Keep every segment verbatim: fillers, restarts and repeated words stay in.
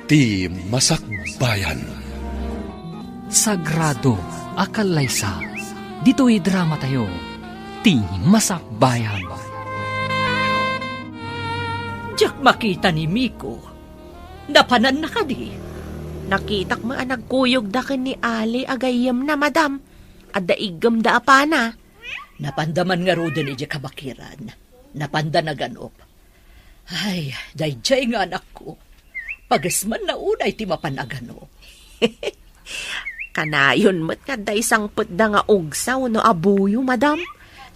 Ti Masakbayan. Sagrado a kallaysa. Ditoy dramatayo, Ti Masakbayan. Diak makita ni Miko. Napananna kadi? Nakitak met a nagkuyogda ken ni Ali a gayyemna, madam. Adda iggemda a pana. Napanda man ngaruden idiay kabakiran. Napanda naganup. Ay, daydiay nga anakko. Pagesmanna unay ti mapan a ganup. Kanayon met nga adda isangpetda nga ugsa wenno abuyo, madam.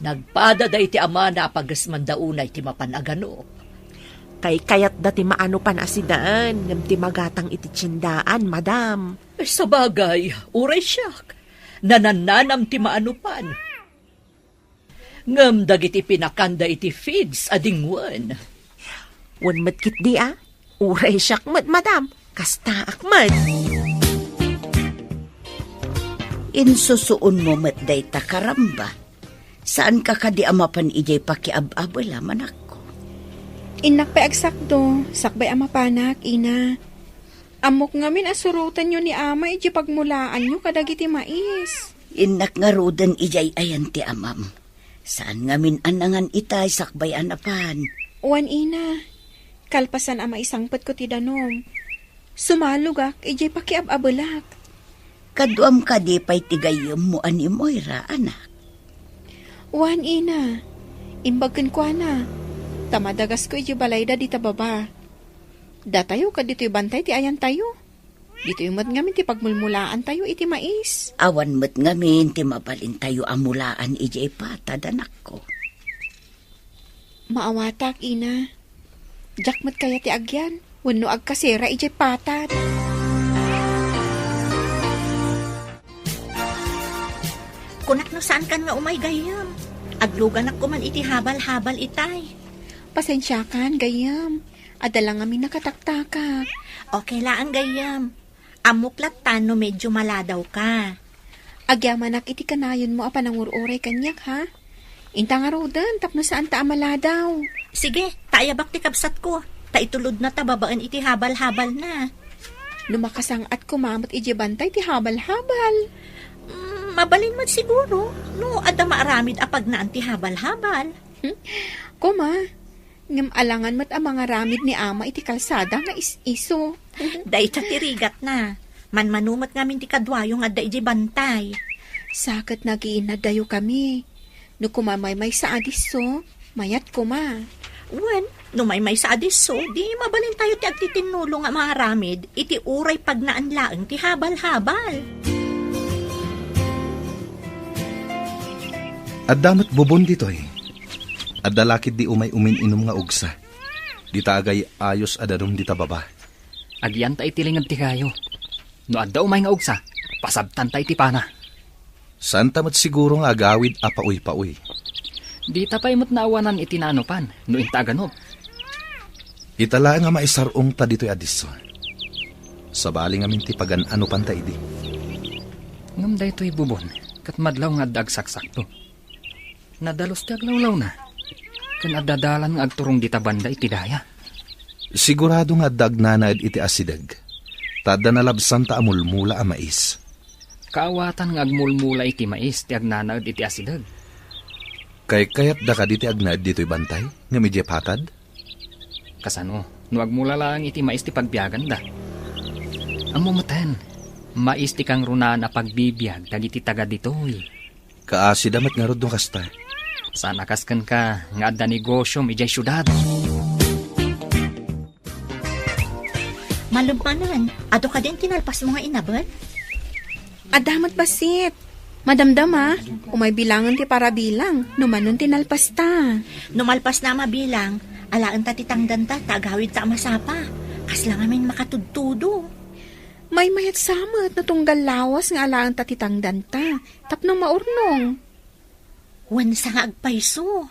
Nagpada daydi amana a pagesmanda unay ti mapan a ganup. Kaykayatda ti maanupan a sidaen, ngem ti magatang iti tiendaan, madam. Sabagay, uray siak. Nanannanam ti maanupan. Ngem dagiti pinakanda iti feeds a dingwen. Wen met ketdi a, uray siak met, madam, kastaak met. Insusuonmo met dayta, karamba. Saanka kadi a mapan idiay pakiab-abel a, manakko? Innak pay agsakdo, sakbay a mapanak, ina. Ammok ngamin a surotenyo ni ama idiay pagmulaanyo kadagiti mais. Innak ngaruden idiay ayan ti amam. Saan ngamin a nangan itay sakbay a napan. Wen, ina, kalpasan a maisangpetko ti danum, sumalogak idiay pakiab-abelak. Kaduam kadi pay ti gayyemmo a ni Moira, anak? Wen, ina, imbag kenkuana, ta madagasko idiay balayda dita baba. Datayo ket ditoy bantay ti ayantayo. Ditoy met ngamin ti pagmulmulaantayo iti mais. Awan met ngamin ti mabalintayo a mulaan idiay patad, anakko. Maawatak, ina. Diak met kayat ti agyan wenno agkasera idiay patad. Kunak no saankan nga umay gayyem. Agluganak koman iti habal-habal itay. Pasensiakan, gayyem. Adda la ngamin nakataktakak. Okay laeng, gayyem. Ammok latta no medyo maladawka. Agyamanak iti kanayonmo a panangur-uray kaniak, ha? Inta ngaruden tapno saanta a maladaw. Sige, ta ayabak ti kabsatko. Ta itulodna ta babaen iti habal-habalna. No makasang-at koma met idiay bantay ti habal-habal. Mm, mabalin met siguro no adda maaramid a pagnaan ti habal-habal. Hmm? Koma, ngem alangan met a mangaramid ni ama iti kalsada nga is-iso. Dayta ti rigatna. Manmano met ngamin ti kaduayo nga adda idiay bantay. Sa ket nagiinnaddayo kami. No koma maymaysa a disso, mayat koma. Wen, no maymaysa a disso, di mabalintayo ti agtitinnulo nga mangaramid iti uray pagnaan laeng ti habal-habal. Adda met bubon ditoy. Adda la ketdi umay umin-inum nga ugsa. Dita agay-ayos a danum dita baba. Agyanta iti linged ti kayo. No adda umay nga ugsa, pasabtanta iti pana. Saanta met siguro nga agawid a pauypaoy. Dita pay met naawanan iti naanupan no inta aganup. Ita laeng a maisar-ongta ditoy a disso. Sabali ngamin ti pagan-anupanta idi. Ngem daytoy bubon, ket madlaw nga adda agsaksakto. Nadalus ti aglawlawna, ken adda dalan nga agturong dita banda iti daya. Sigurado nga adda agnanaed iti asideg, ta adda nalabsanta a mulmula a mais. Kaawatan nga agmulmula iti mais ti agnanaed iti asideg. Kaykayatda kadi ti agnaed ditoy bantay, ngem idiay patad? Kasano, no agmula laeng iti mais ti pagbiaganda? Ammo meten, mais ti kangrunaan a pagbibiag dagiti taga ditoy. Kaasida met ngarud no kasta. Saan a kas kenka nga adda negosiom idiay siudad. Malem manen, adu kadin ti nalpasmo nga inabet? Adda met bassit. Madamdama, umay bilangen ti parabilang, no manon ti nalpasta. No malpasna a mabilang, alaenta ti tangdanta ta agawidta a masapa. Kasla ngamin makatudtudo. Maymayat sa met no tunggal lawas nga alaenta ti tangdanta, tapno maurnong. Wen sa nga agpayso,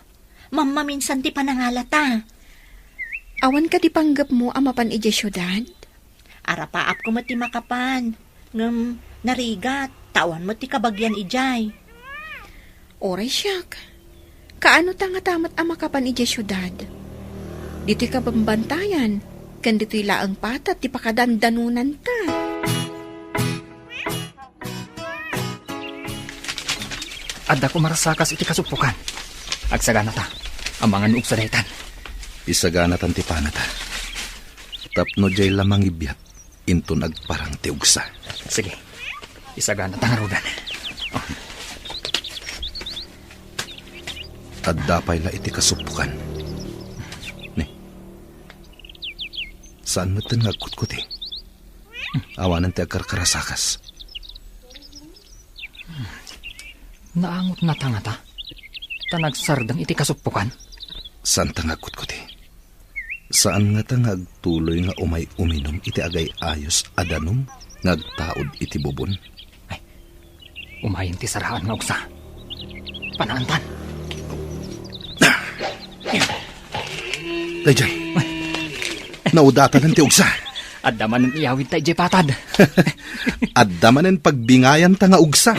mammaminsan ti panangalata. Awan kadi panggepmo a mapan idiay siudad? Arapaapko met ti makapan, ngem narigat, ta awan met ti kabagian idiay. Oray siak, kaano ta ngata met a makapan idiay siudad? Ditoy kabambantayan, Ken ditoy laeng patad ti pakadandanonanta. Adda koma rasakas iti kasuppokan. Agsaganata. Amangan no ugsa daytan. Isaganatan ti panata. Tapno diay la mangibiat, inton agparang ti ugsa. Sige. Isaganata ngaruden. Adda pay la iti kasuppokan. Ni. Saan metten nga agkutkuti. Awanen ti agkarkarasakas. Naangotnata ngata? Ta nagsardeng iti kasuppokan? Saanta nga agkutkuti. Saan ngata nga agtuloy nga umay uminum iti agay-ayos a danum nga agtaud iti bubon? Ay, umayen ti saraan nga ugsa. Panaantan. Daydiay. Naudatanan ti ugsa. Adda manen iyawidta idiay patad. Adda manen pagbingayanta nga ugsa.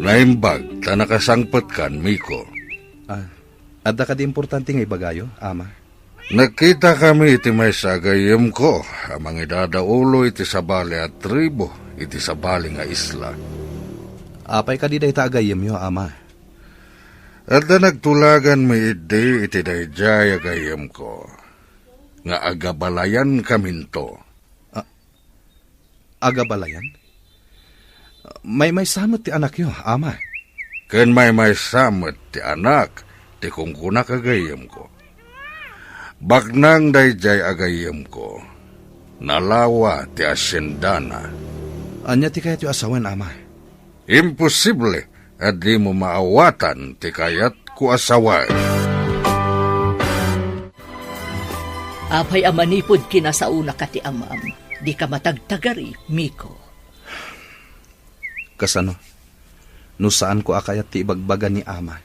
Naimbag ta nakasangpetkan, Miko. Ah, adda kadi importante nga ibagayo, Ama? Nagkitakami iti maysa a gayyemko a mangidadaulo iti sabali a tribu iti sabali nga isla. Apay kadi dayta a gayyemyo, Ama? Adda nagtulaganmi idi iti daydiay a gayyemko nga agabalayankaminto. A-, agabalayan? Maymaysa met ti anakyo, Ama. Ken maymaysa met ti anak ti kunkunak a gayyemko. Baknang daydiay a gayyemko, nalawa ti haciendana. Ania ti kayatyo a sawen, Ama? Imposible a dimo maawatan ti kayatko a sawen. Apay a manipud kinasaonaka ti amam, dika matagtagari, Miko? Kasano? No saanko a kayat ti ibagbaga ni Ama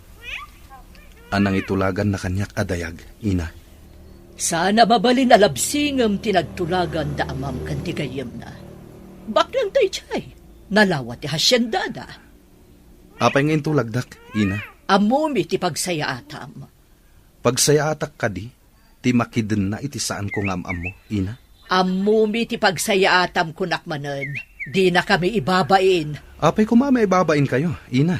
a nangitulaganna kaniak a dayag, Ina. Saan a mabalin a labsingem ti nagtulagan da amam ken ti gayyemna. Baknang daydiay, nalawa ti haciendada. Apay nga intulagdak, Ina? Ammomi ti pagsayaatam. Pagsayaatak kadi ti makidenna iti saanko nga am-ammo, Ina? Ammomi ti pagsayaatam, kunak manen, dinakami ibabain. Apay koma a maibabainkayo, Ina?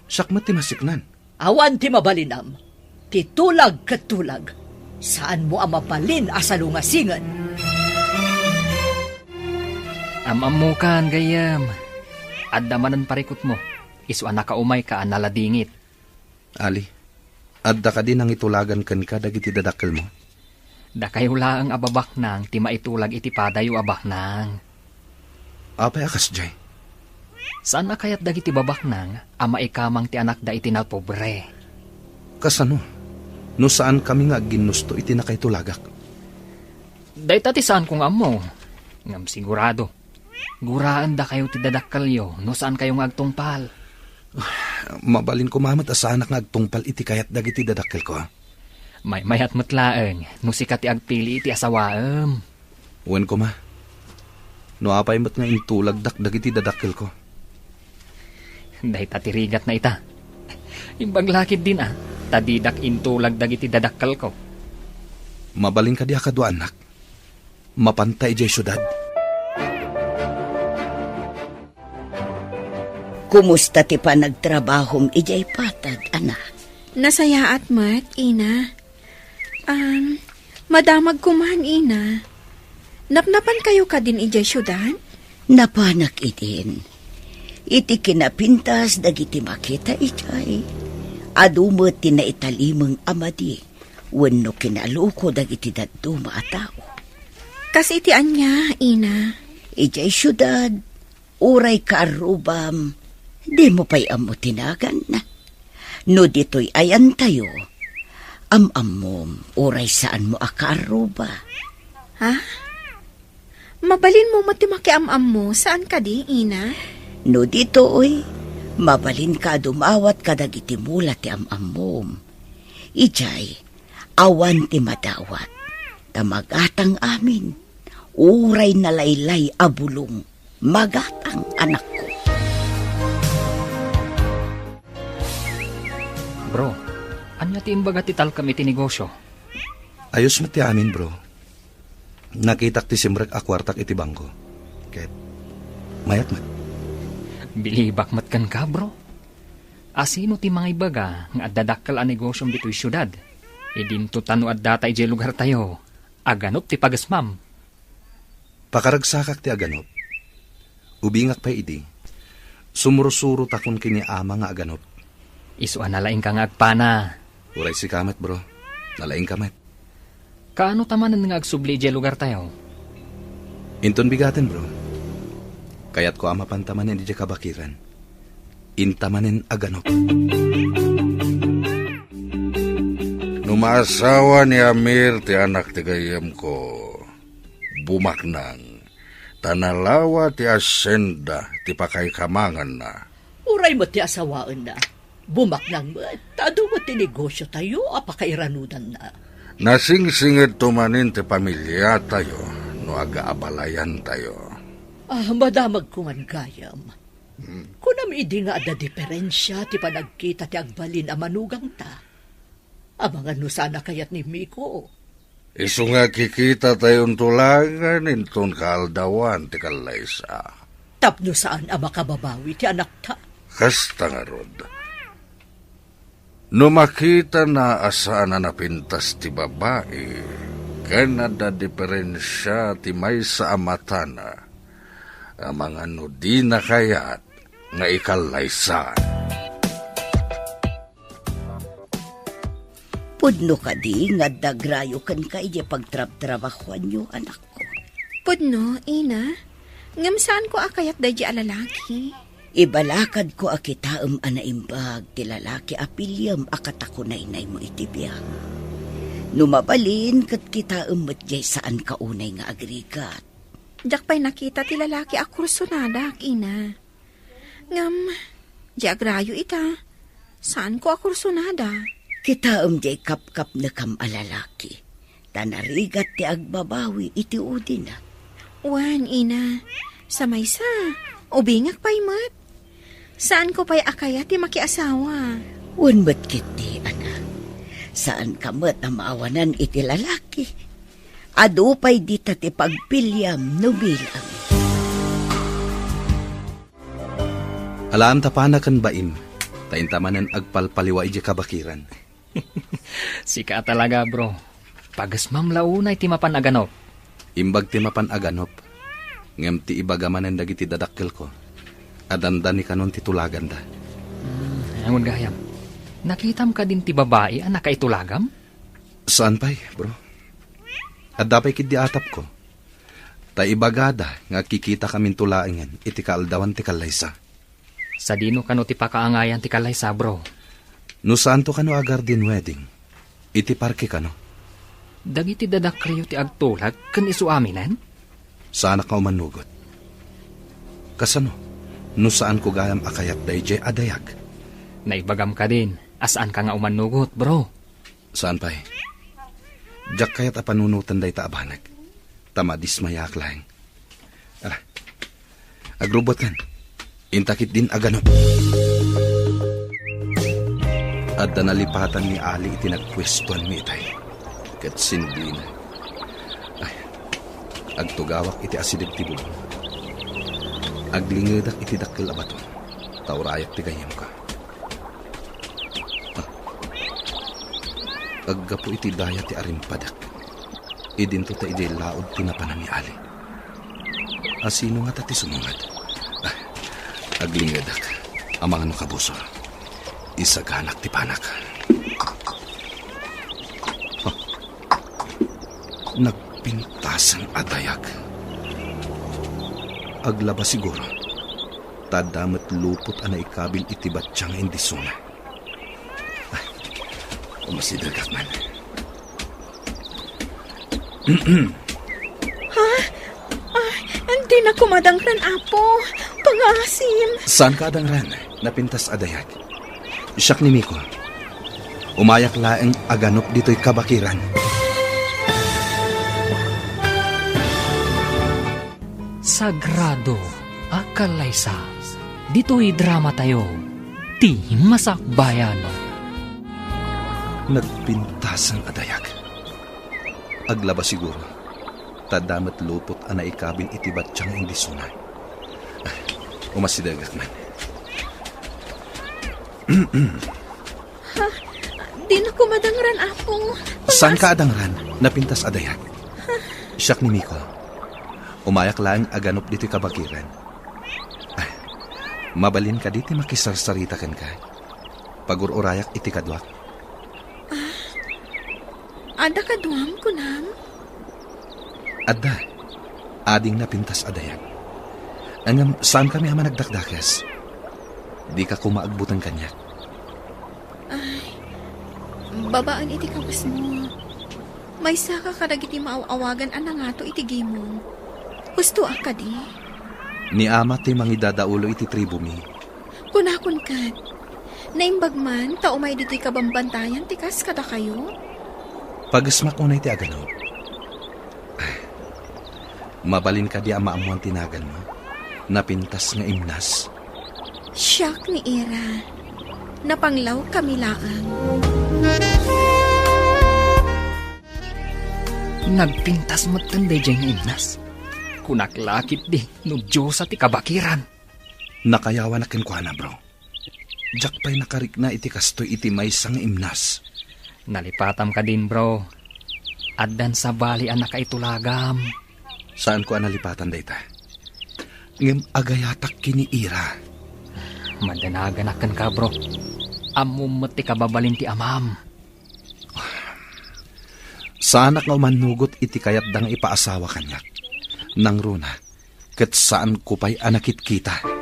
Siak met ti masiknan. Awan ti mabalinam. Ti tulag ket tulag. Saanmo a mabalin a salungasingen. Am-ammokan, gayyem. Adda manen parikutmo. Isu a nakaumayka a naladingit. Ali, adda kadi nangitulagan kenka dagiti dadakkelmo? Dakayo laeng a babaknang ti maitulag iti padayo a baknang. Apay a kasdiay? Saan a kayat dagiti babaknang a maikamang ti anakda iti napobre. Kasano? No saankami nga agginnusto iti nakaitulagak? Dayta ti saanko nga ammo. Ngem sigurado, guraendakayo ti dadakkelyo no saankayo nga agtungpal. Mabalin koma met a saanak nga agtungpal iti kayat dagiti dadakkelko. Maymayat met laeng no sika ti agpili iti asawaem. Wen koma, no apay met nga intulagdak dagiti dadakkelko. Dayta ti rigatna ita. Imbag la ketdin a, ta didak intulag dagiti dadakkelko. Mabalin kadi a kaduaannak? Mapanta idiay siudad. Kumusta ti panagtrabahom idiay patad, anak? Nasayaat met, Ina. Um, madamag koman, Ina. Napnapankayo kadin idiay siudad? Napanak idin. Iti kinapintas dagiti makita idiay, adu met ti naitalimeng a madi wenno kinaluko dagiti dadduma a tao. Kas iti ania, Ina? Idiay siudad, uray kaarrubam, dimo pay ammo ti naganna. No ditoy ayantayo, am-ammom, uray saanmo a kaarruba. Ha? Mabalinmo met ti makiam-ammo, saan kadi, Ina? No ditoy, mabalinka a dumawat kadagiti mula ti am-ammom. Idiay, awan ti madawat, ta magatang amin. Uray nalaylay a bulong, magatang, anakko. Bro, ania ti imbaga ti talkem iti negosio? Ayos met ti amin, bro. Nakitak ti simrek a kuartak iti bangko. Ket mayat met. Bilibak met kenka, bro. Asino ti mangibbaga nga adda dakkel a negosiom ditoy siudad? Idinto ta no addata idiay lugartayo, aganop ti pagesmam. Pakaragsakak ti aganop. Ubingak pay idi, sumursurotakon ken ni ama nga aganop. Isu a nalaingka nga agpana. Uray sika met, bro. Nalaingka met. Kaano ta manen nga agsubli idiay lugartayo? Inton bigaten, bro. Kayatko a mapanta manen idiay kabakiran. Inta manen aganop. No maasawa ni Amir ti anak ti gayyemko, bumaknang, ta nalawa ti asienda ti pakaikamanganna. Uray met ti asawaenna, bumaknang met, ta adu met ti negosiotayo a pakairanudanna. Nasingsingedto manen ti pamiliatayo no agaabalayantayo. Ah, madamagko man gayam. Hmm. Kunam idi nga adda diferensia ti panagkita ti agbalin a manugangta. Amangan no saan a kayat ni Miko. Isu nga kikitatayon tulangen inton kaaldawan ti kallaysa. Tapno saan a makababawi ti anakta. Kasta ngarud, no makitana a saan a napintas ti babai, ken adda diferensia ti maysa a matana, amangan no dina kayat nga ikallaysa. Pudno kadi nga adda agrayo kenka idiay pagtrabtrabahoanyo, anakko? Pudno, ina. Ngem saanko a kayat daydi a lalaki. Ibalakadko a kitaem a naimbag ti lalaki a piliem a katakunaynaymo iti biag. No mabalin, ket kitaem met diay saanka unay nga agrigat. Diak pay nakita ti lalaki a kursonadak, ina. Ngem, di agrayo ita. Saanko a kursonada. Kitaem diay kapkapnekam a lalaki, ta narigat ti agbabawi iti udina. Wen, ina, sa maysa, ubingak pay met. Saanko pay a kayat ti makiasawa. Wen met ketdi, anak. Saanka met a maawanan iti lalaki. Adu pay dita ti pagpiliam no bilang. Alaem ta pana ken baim, ta inta manen agpalpaliwa idiay kabakiran. Sika a talaga, bro. Pagesmam la unay ti mapan aganop. Imbag ti mapan aganop, ngem ti ibaga manen dagiti dadakkelko a dandani kanon ti tulaganda. Hmm, awan gayam. Nakitam kadin ti babai a nakaitulagam? Saan pay, bro. Adda pay ketdi atapko. Ta ibagada nga agkikitakaminto laengen iti kaaldawan ti kallaysa. Sadino kano ti pakaangayan ti kallaysa, bro? No saanto kano a garden wedding, iti parke kano. Dagiti dadakkelyo ti agtulag ken isu aminen? Saanak nga umannugot. Kasano, no saanko gayam a kayat daydiay a dayag? Naibagam kadin a saanka nga umannugot, bro. Saan pay? Diak kayat a panunoten dayta a banag, ta madismayaak laeng. Ala, agrubbuatkan. Inta ketdin aganop. Adda nalipatan ni Ali iti nagpuestoanmi itay, ket sinblina. Ay, agtugawak iti asideg ti bubong. Aglingedak iti dakkel a bato, ta urayak ti gayyemko. Ah. Aggapu iti daya ti arimpadek, idinto ta idiay laud ti napanan ni Ali. Asino ngata ti sumungad? Ah, aglingedak. Amangan no kabusor. Isaganak ti panak. Ah. Nagpintasen a dayag. Aglaba siguro. Ta adda met lupot a naikabil iti batya nga indisona. Ay, umasidegak man. Ha? Ay, dinak kumadangran, Apo. Pangaasim. Saanka adangran? Napintas a dayag. Siak ni Miko. Umayak laeng aganop ditoy kabakiran. Sagrado a kallaysa. Ditoy dramatayo, ti Masakbayan. Nagpintasen a dayag. Aglaba siguro. Ta adda met lupot a naikabin iti batya nga indisuna. Ah, umasidegak man. Ha? Dinako madangran, Apo. Saan ka adangran? Napintas a dayag. Siak ni Miko. Umayak laeng a ganup ditoy kabakiran. Ah, mabalin kadi ti makisarsarita kenka? Pagur-urayak iti kaduak. Adda kaduam, kunam? Adda. Ading napintas a dayag. Ngem saankami a managdakdakes. Dika koma agbuteng kaniak. Ay, babaen iti kawesmo. Maysaka kadagiti maaw-awagan a nangato iti gimong. Hustoak kadi? Ni ama ti mangidadaulo iti tribumi. Kunakon ket, naimbag man ta umay ditoy kabambantayan ti kas kadakayo? Pagesmak unay ti aganup. Ah, mabalin kadi a maammuan ti naganmo? Napintas nga imnas. Siak ni Ira. Napanglawkami laeng. Nagpintas metten daydiay nga imnas. Kunak la ketdi no Diosa ti kabakiran. Nakayawanak kenkuana, bro. Diak pay nakarikna iti kastoy iti maysa nga imnas. Nalipatam kadin, bro. Addan sabali a nakaitulagam. Saanko a nalipatan dayta. Ngem agayatak ken ni Ira. Madanaganak kenka, bro. Ammom met ti kababalin ti amam. Saanak nga umannugot iti kayatda nga ipaasawa kaniak. Nangruna, ket saanko pay a nakitkita.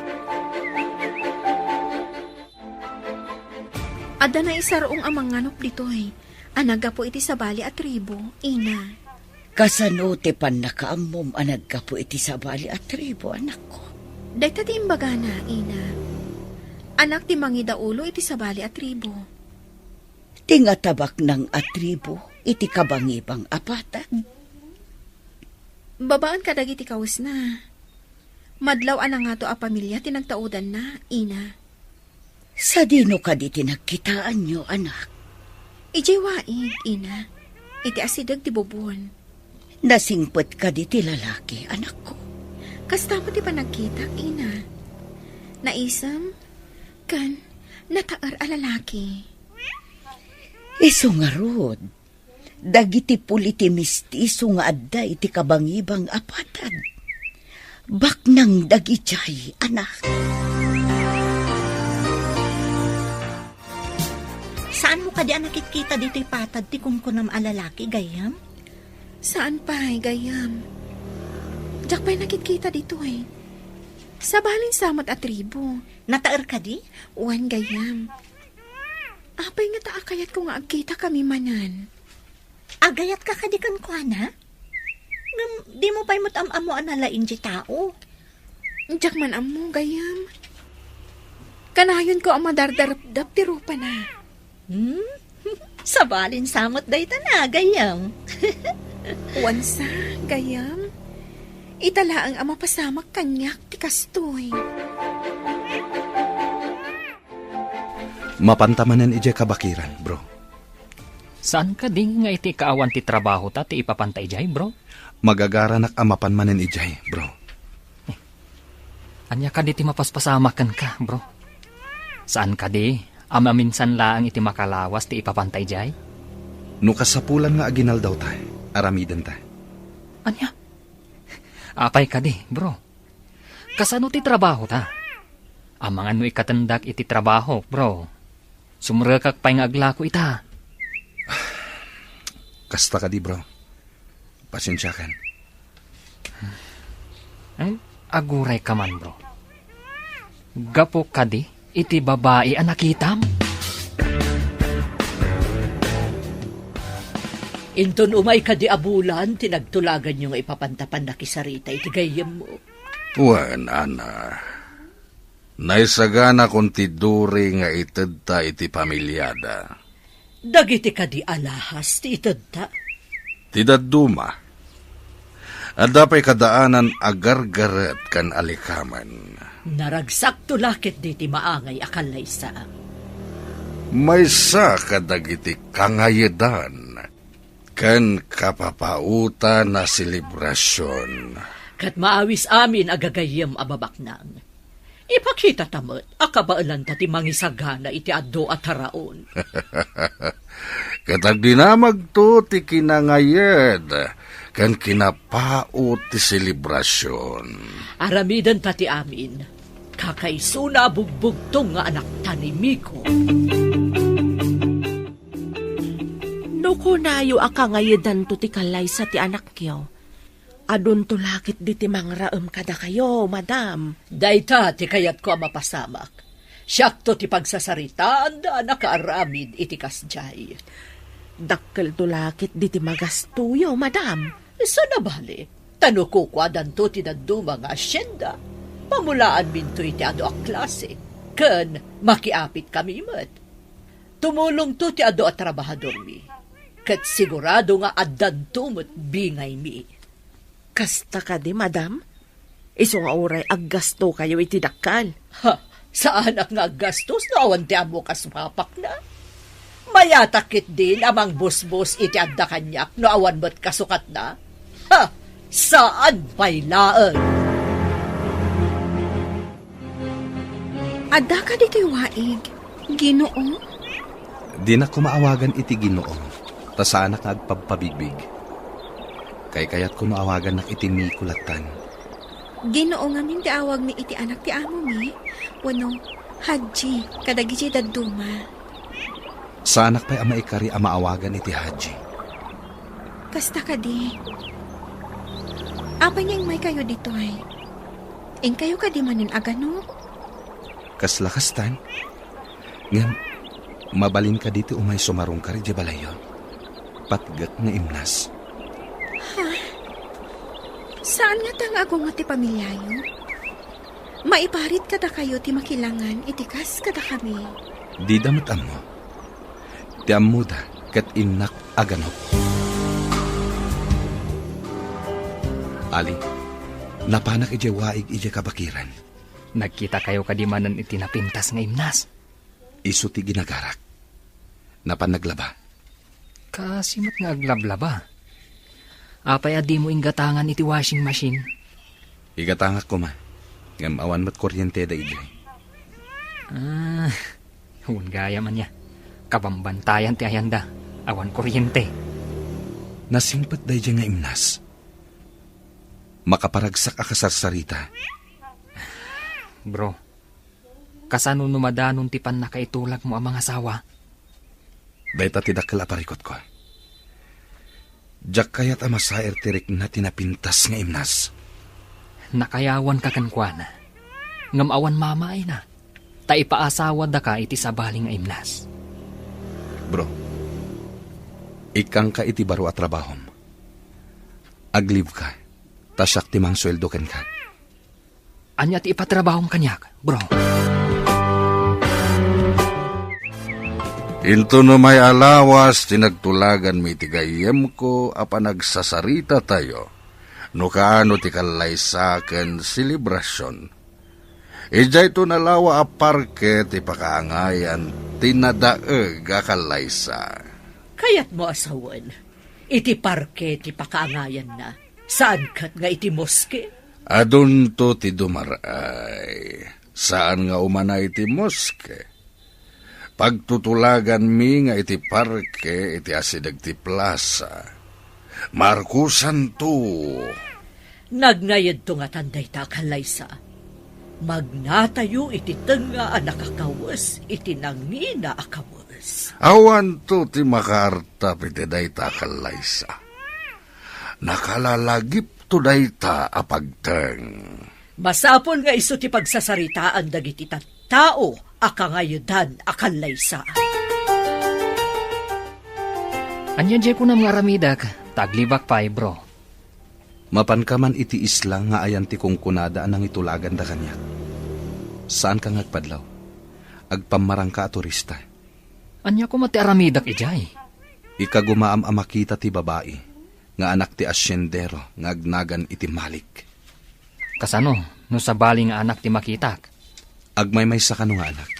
Adda naisar-ong a manganup ditoy a naggapu iti sabali a tribu, ina. Kasano ti pannakaammom a naggapu iti sabali a tribu, anakko? Dayta ti imbagana, ina. Anak ti mangidaulo iti sabali a tribu. Ti ngatabaknang a tribu iti kabangibang a patag. Babaen kadagiti kawesna. Madlaw a nangato a pamilia ti nagtaudanna, ina. Sadino kadi ti nagkitaanyo, anak? Idiay waig, ina. Iti asideg ti bubon. Nasingpet kadi ti lalaki, anakko? Kasta met ti panagkitak, ina. Naisem, ken nataer a lalaki. Isu ngarud, dagiti puli ti mistiso nga adda iti kabangibang a patag. Baknang dagidiay, anak. Saanmo kadi a nakitkita ditoy patag ti kunkunam a lalaki, gayyem? Saan pay, gayyem. Diak pay nakitkita ditoy. Sabalin sa met a tribu. Nataer kadi? Wen, gayyem. Apay ngata a kayatko nga agkitakami manen? Agayatka kadi kenkuana? Ngem dimo pay met am-ammo a nalaing ti tao? Diak man ammo, gayyem. Kanayonko a madardarepdep ti rupana. Hmm? Sabalin sa met dayta na, gayyem. Wen sa, gayyem. Ita laeng a mapasamak kaniak ti kastoy. Mapanta manen idiay kabakiran, bro. Saan kadi nga iti kaawan ti trabahota ti ipapanta idiay, bro? Magagaranak a mapan manen idiay, bro. Ania kadi ti mapaspasamak kenka, bro? Saan kadi a maminsan laeng iti makalawas ti ipapanta idiay? No kasapulan nga aginaldawta, aramidenta. Ania? Apay kadi, bro? Kasano ti trabahota? Amangan no ikkatendak iti trabahok, bro. Sumrekak pay nga aglako ita. Kasta kadi, bro. Pasensiakan. Ay, agurayka man, bro. Gapu kadi iti babai a nakitam? Inton umay kadi a bulan ti nagtulaganyo nga ipapanta pannakisarita iti gayyemmo. Wen, Ana. Naisaganakon ti duri nga itedta iti familiada. Dagiti kadi alahas ti itedta? Ti dadduma. Adda pay kadaanan a gargaret ken alikamen. Naragsakto la ketdi ti maangay a kallaysaak. Maysa kadagiti kangayedan. ken kapapaotan a selebrasion. Ket maawis amin a gagayyem a babaknang. Ipakitata met a kabaelanta ti mangisagana iti adu a taraon. Ket agdinamagto ti kinangayed ken kinapaot ti selebrasion. Aramidenta ti amin. Kakaisuna a bugbugtong nga anakta ni Miko. No kunayo a kangayedanto ti kallaysa ti anakyo, adunto la ketdi ti mangraem kadakayo, madam. Dayta ti kayatko a mapasamak. Siakto ti pagsasaritaanda a nakaaramid iti kasdiay. Dakkelto la ketdi ti magastoyo, madam. Saan a bale, ta no kukuadanto ti dadduma nga asienda, pamulaanminto iti adu a klase, ken makiapitkami met. Tumulongto ti adu a trabahadormi, ket sigurado nga addanto met bingaymi. Kasta kadi, madam? Isu nga uray aggastokayo iti dakkel. Ha, saanak nga aggastos no awan ti ammok a sumapakna. Mayatak ketdin a mangbusbos iti adda kaniak no awan met kasukatna. Ha, saan pay laeng. Adda kadi toy waig, Ginoo? Dinak koma awagan iti Ginoo, ta saanak nga agpabpabigbig. Kaykayatko no awagannak iti Miko lattan. Ginoo ngamin ti awagmi iti anak ti amomi, wenno Hadji, kadagiti dadduma. Saanak pay a maikari a maawagan iti Hadji. Kasta kadi. Apay nga immaykayo ditoy? Inkayo kadi manen a ganop? Kasla kastan. Ngem, mabalin kadi ti umay sumarungkar idiay balayyo? Patgek nga imnas. Ha? Saan ngata nga agungot ti pamiliayo? Maiparit kadakayo ti makilangan iti kas kadakami. Dida met ammo. Ti ammoda ket innak a ganop. Ali, napanak idiay waig idiay kabakiran. Nagkitakayo kadi manen iti napintas nga imnas? Isu ti ginagarak. Napan naglaba. Kaasi met nga aglablaba. Apay a dimo inggatangan iti washing machine? Igatangak koma, ngem awan met kuryenteda idiay. Ah, wen gayam ania. Kabambantayan ti ayanda. Awan kuryente. Nasimpet daydiay nga imnas. Makaparagsak a kasarsarita. Bro, kasano no madanon ti pannakaitulagmo a mangasawa? Dayta ti dakkel a parikutko. Diak kayat a masair ti rikna ti napintas nga imnas. Nakayawanka kenkuana, ngem awan mamaayna, ta ipaasawadaka iti sabali nga imnas. Bro, ikkangka iti baro a trabahom. Aglibka, ta siak ti mangsueldo kenka. Ania ti ipatrabahom kaniak, bro? Intono may a lawas ti nagtulaganmi iti gayyemko a panagsasaritatayo no kaano ti kallaysa ken selebrasion. Idiayto nalawa a parke ti pakaangayan ti nadaeg a kallaysa. Kayatmo a sawen, iti parke ti pakaangayanna, saan ket nga iti moske? Adunto ti dumar-ay. Saan nga umana iti moske. Pagtutulaganmi nga iti parke iti asideg ti plasa. Markusanto. Nagngaydto ngatan dayta a kallaysa. Magnatayo iti tengnga a nakakawes iti nangina a kawes. Awanto ti makaartap iti dayta a kallaysa. Nakalalagipto dayta a pagteng. Masapul nga isu ti pagsasaritaan dagiti tattao a kangayedan a kallaysa. Ania diay kunam nga aramidek, ta aglibak pay, bro? Mapanka man iti isla nga ayan ti kunkunada a nangitulaganda kaniak. Saanka nga agpadlaw. Agpammarangka a turista. Ania koma ti aramidek idiay? Ikagumaam a makita ti babai nga anak ti asiendero nga agnagan iti Malik. Kasano no sabali nga anak ti makitak? Agmaymaysa kano nga anak.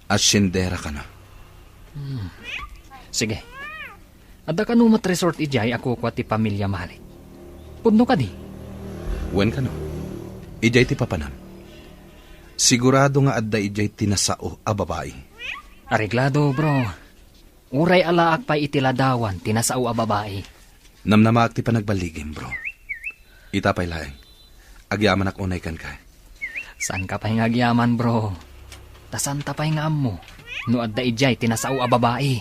Asiendera kano. Hmm. Sige. Adda kano met resort idiay a kukua ti pamilia Malik? Pudno kadi? Wen kano. Idiay ti papanam. Sigurado nga adda idiay ti nasao a babai. Areglado, bro. Uray alaak pay iti ladawan ti nasao a babai. Namnamaak ti panagballigim, bro. Ita pay laeng. Agyamanak unay kenka. Saanka pay nga agyaman, bro. Ta saanta pay nga ammo no adda idiay ti nasao a babai.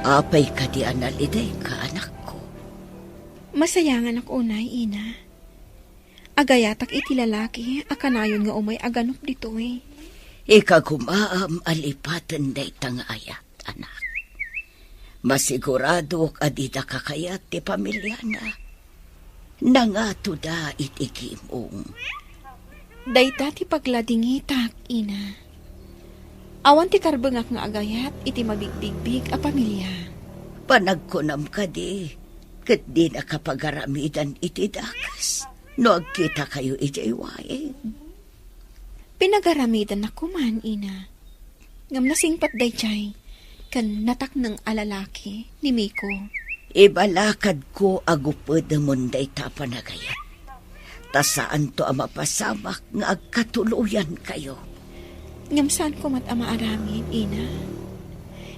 Apay kadi a nalidayka, anakko? Masayanganak unay, ina. Agayatak iti lalaki a kanayon nga umay a ganup ditoy. Ikagumaam a lipaten dayta nga ayat, anak. Masiguradok a dida kakayat ti pamiliana. Nangatoda iti gimong. Dayta ti pagladingitak, ina. Awan ti karbengak nga agayat iti mabigbigbig a pamilia. Panagkunam kadi, ket dinaka pagaramidan iti dakes no agkitakayo idiay waig? Pinagaramidannak koman, ina. Ngem nasingpet daydiay ken natakneng a lalaki ni Miko. Ibalakadko a gupedemon dayta a panagayat. Ta saanto a mapasamak nga agkatuloyankayo. Ngem saanko met a maaramid, ina.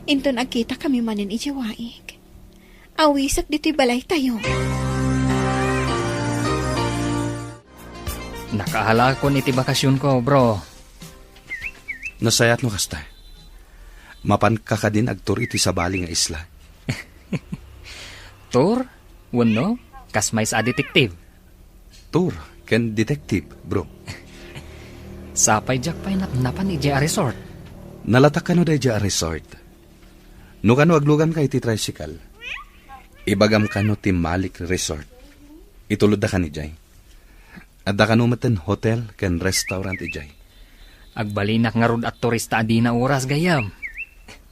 Inton agkitakami manen idiay waig, awisek ditoy balaytayo. Nakaalakon iti bakasionko, bro. Nasayaat no kasta. Mapanka kadin agtour iti sabali nga isla? Tour? Wenno, kas maysa a detective? Tour ken detective, bro. Sapay diak pay napnapan idiay a resort. Nalatak kano daydiay a resort? No kano agluganka iti tricycle, ibagam kano ti Malik Resort. Itulodda kan idiay. Adda kano metten hotel ken restaurant idiay. Agbalinak ngarud a turista a dina oras, gayyem.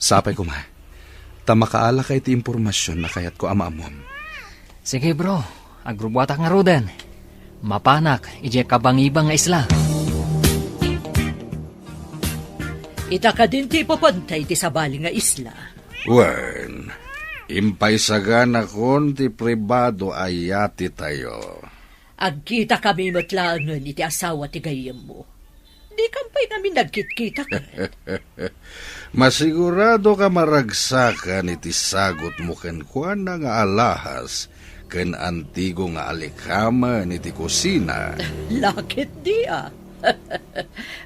Sapay koma. Ta makaalaka iti impormasion a kayatko a maammuam. Sige, bro. Agrubuatak ngaruden. Mapanak idiay kabangibang nga isla. Ita kadin ti ipupenta iti sabali nga isla. Wen, impaisaganakon ti pribado a yatetayo. Agkitakami met laengen iti asawa ti gayyemmo. Dikam pay ngamin nagkitkita ket. Masiguradoka maragsakan iti sagutmo kenkuana nga alahas ken antigo nga alikamen iti kusina. Laketdi a.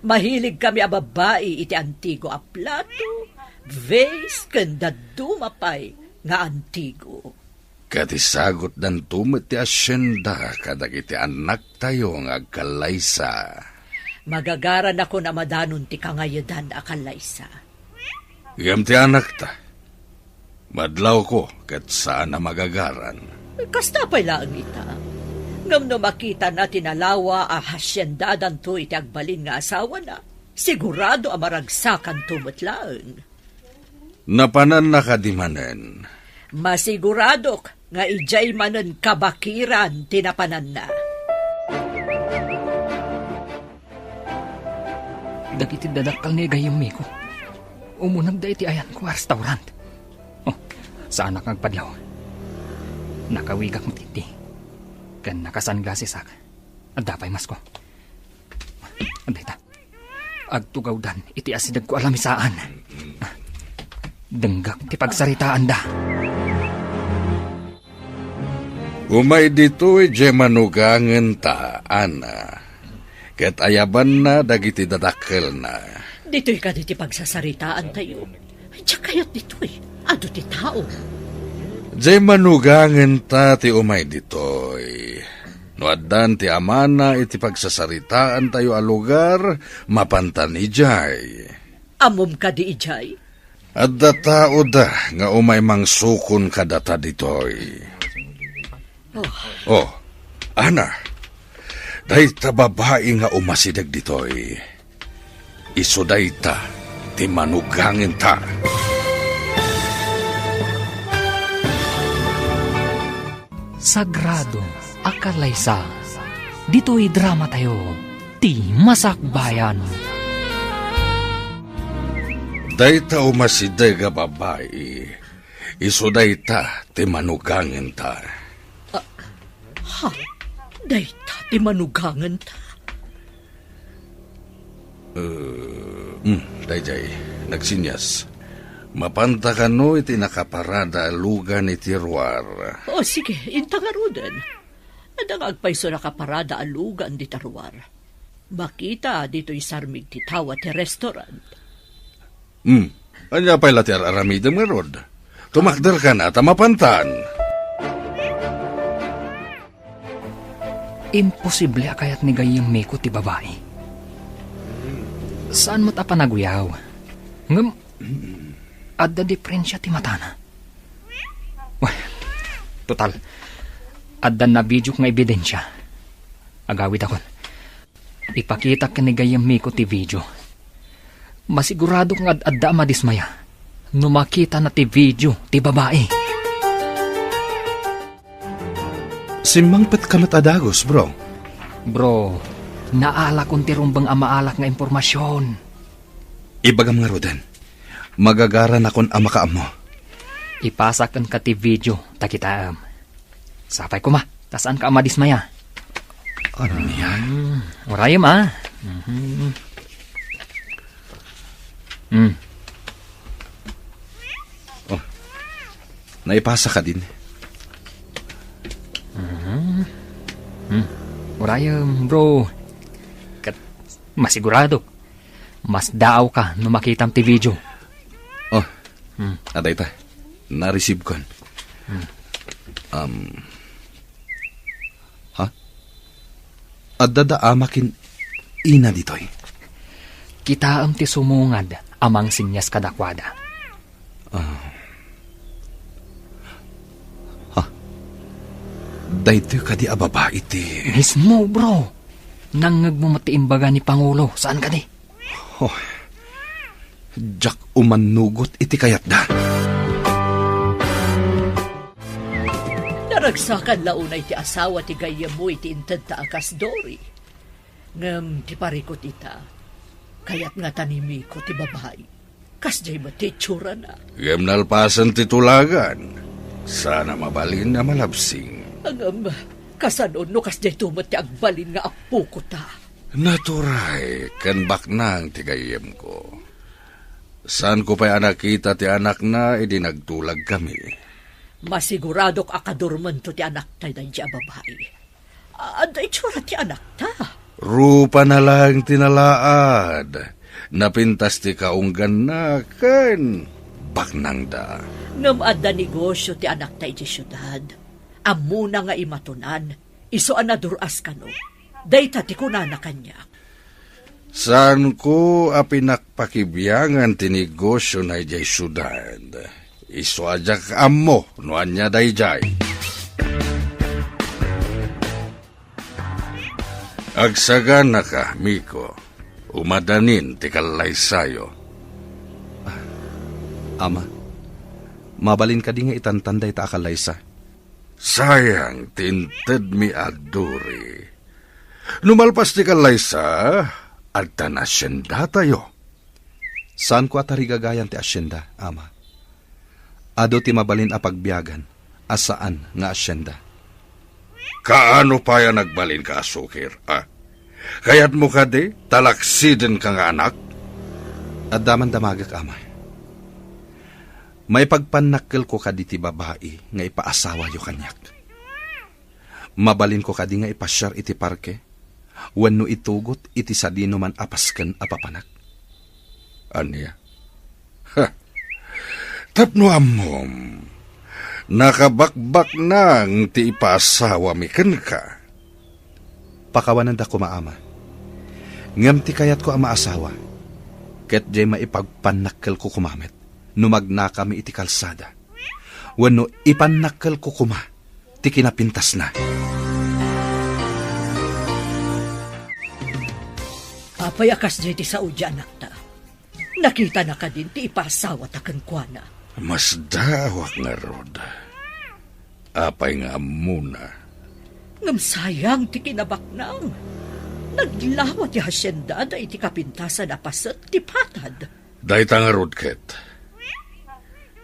Mahiligkami a babbai iti antigo a plato, vase, ken dadduma pay nga antigo. Ket isagutdanto met ti asienda kadagiti annaktayo nga agkallaysa. Magagaranakon a madanon ti kangayedan a kallaysa. Ngem ti anakta, madlawko ket saan a magagaran. Kasta pay laeng ita. Ngem no makitana ti nalawa a hasiendadanto iti agbalin nga asawana, sigurado a maragsakanto met laeng. Napananna kadi manen? Masiguradok nga idiay manen kabakiran ti napananna. Dagiti dadakkel ni gayyem Miko, umunegda iti ayanko a restaurant. Oh, saanak nga agpadlaw. Nakawigak met idi. Ken nakasunglassesak. Adda pay masko. Adda ita. Agtugawdan iti asidegko a lamisaan. Denggak ti pagsaritaanda. Umay ditoy diay manugangenta, Ana. Ket ayabanna dagiti dadakkelna. Ditoy kadi ti pagsasaritaantayo. Diak kayat ditoy. Adu ti tao. Diay manugangenta ti umay ditoy. No addan ti amana iti pagsasaritaantayo a lugar, mapantan idiay. Ammom kadi idiay? Adda taoda nga umay mangsukon kadata ditoy. Oh. Oh, Ana, dayta babai nga umasideg ditoy, isu dayta ti manugangenta. Sagrado a Kalaysa. Ditoy dramatayo, ti Masakbayan. Dayta umasideg a babai, isu dayta ti manugangenta. Ha? Dayta ti manugangenta? Eh, hmm, dayjay, nagsinyas. Mapanta kano iti nakaparada a lugan iti ruar? O, sige, inta ngaruden. Adda nga agpayso nakaparada a lugan dita ruar. Makita ditoy sarmig ti tawa ti restaurant. Hmm, ania pay la ti ar-aramidem ngarud? Tumakder kana ta mapantan. Imposible a kayat ni gayyem Miko ti babai. Saan met a panaguyaw. Ngem, adda diferensia ti matana. Wah, total, adda na video nga ebidensia. Agawidakon. Ipakitak ken ni gayyem Miko ti video. Masiguradok nga ad-adda a madismaya no makitana ti video ti babai. Simmangpetka met a dagus, bro. Bro, naalakon ti rumbeng a maalak nga impormasion. Ibagam ngaruden, magagaranakon a makaammo. Ipasak kenka ti video ta kitaem. Sapay koma, ta saanka a madismaya. Ania? Hmm, urayem, a. Mhm. Hmm. Oh. Naipasa kadin. Mhm. Hmm. Urayem, bro. Ket masiguradok, masdaawka no makitam ti video. Oh. Hmm. Adayta. Na-receive kon. Hmm. Um, ha? Adda da ama ken ina ditoy? Kitaem ti sumungad a mangsinyas kadakuada. Ah. Ha? Daytoy kadi a babai ti... Mismo, bro. Nangngegmo met ti imbaga ni Pangulo, saan kadi? Oh, diak umannugot iti kayatda. Naragsakan la unay ti asawa ti gayyemmo iti intedta a kas Dory. Ngem ti parikut ita, kayat ngata ni Miko ti babai. Kasdiay met ti itsurana. Ngem nalpasen ti tulagan. Saan a mabalin a malabsing. Ngem, kasano no kasdiayto met ti agbalin nga appokota? Naturay ken baknang ti gayyemko. Saanko pay a nakita ti anakna idi nagtulagkami. Masiguradok a kadurmento ti anakta daydi a babai. Adda itsura ti anakta. Rupana laeng ti nalaad. Napintas ti kaungganna ken baknangda. Ngem adda negosio ti anakta idiay siudad. Ammona nga imatonan, isu a nadur-as kano. Dayta ti kunana kaniak. Saanko a pinakpakibiangan ti negosiona idiay siudad. Isu a diak ammo no ania daydiay. Agsaganaka, Miko. Umadanin ti kallaysayo. Ah, Ama, mabalin kadi nga itantan dayta a kallaysa? Sayang ti intedmi a Dory. No malpas ti kallaysa, addan asiendatayo. Saanko a tarigagayan ti asienda, Ama. Adu ti mabalin a pagbiagan a saan nga asienda. Kaano pay a nagbalinka a sukir, a? Kayatmo kadi talaksidenka nga anak? Adda man damagek, Ama. Maipagpannakkelko kadi ti babai nga ipaasawayo kaniak? Mabalinko kadi nga ipasiar iti parke wenno itugot iti sadinoman a pasken a papanak? Ania? Ha! Tapno ammom, nakabakbaknang ti ipaasawami kenka. Pakawananda koma, Ama. Ngem ti kayatko a maasawa, ket diay maipagpannakkelko koma met no magnakami iti kalsada, wenno ipannakkelko koma ti kinapintasna. Apay a kasdiay ti saoda, anakta? Nakitana kadin ti ipaasawata kenkuana? Masdaawak ngarud. Apay nga ammona? Ngem sayang ti kinabaknang. Naglawa ti hasiendada iti kapintasan a paset ti patad. Dayta ngarud ket,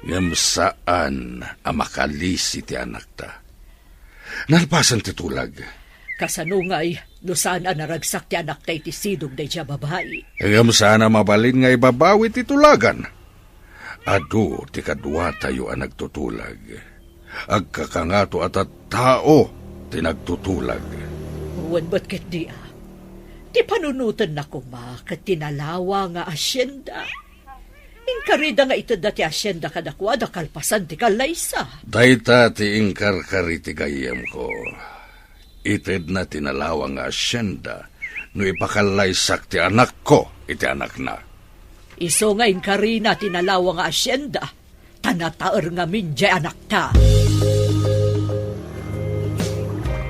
ngem saan a makalisi ti anakta. Nalpasen ti tulag. Kasano ngay no saan a naragsak ti anakta iti sidog daydiay a babai? Ngem saan a mabalin nga ibabawi ti tulagan. Adu ti kaduatayo a nagtutulag. Agkakangato a tattao ti nagtutulag. Wen met ketdi a, ti panunotenna koma ket ti nalawa nga asienda. Inkarida nga itedda ti asienda kadakuada kalpasan ti kallaysa. Dayta ti inkarkari ti gayyemko. Itedna ti nalawa nga asienda no ipakallaysak ti anakko iti anakna. Isu nga inkarina ti nalawa nga asienda, ta nataer ngamin diay anakta.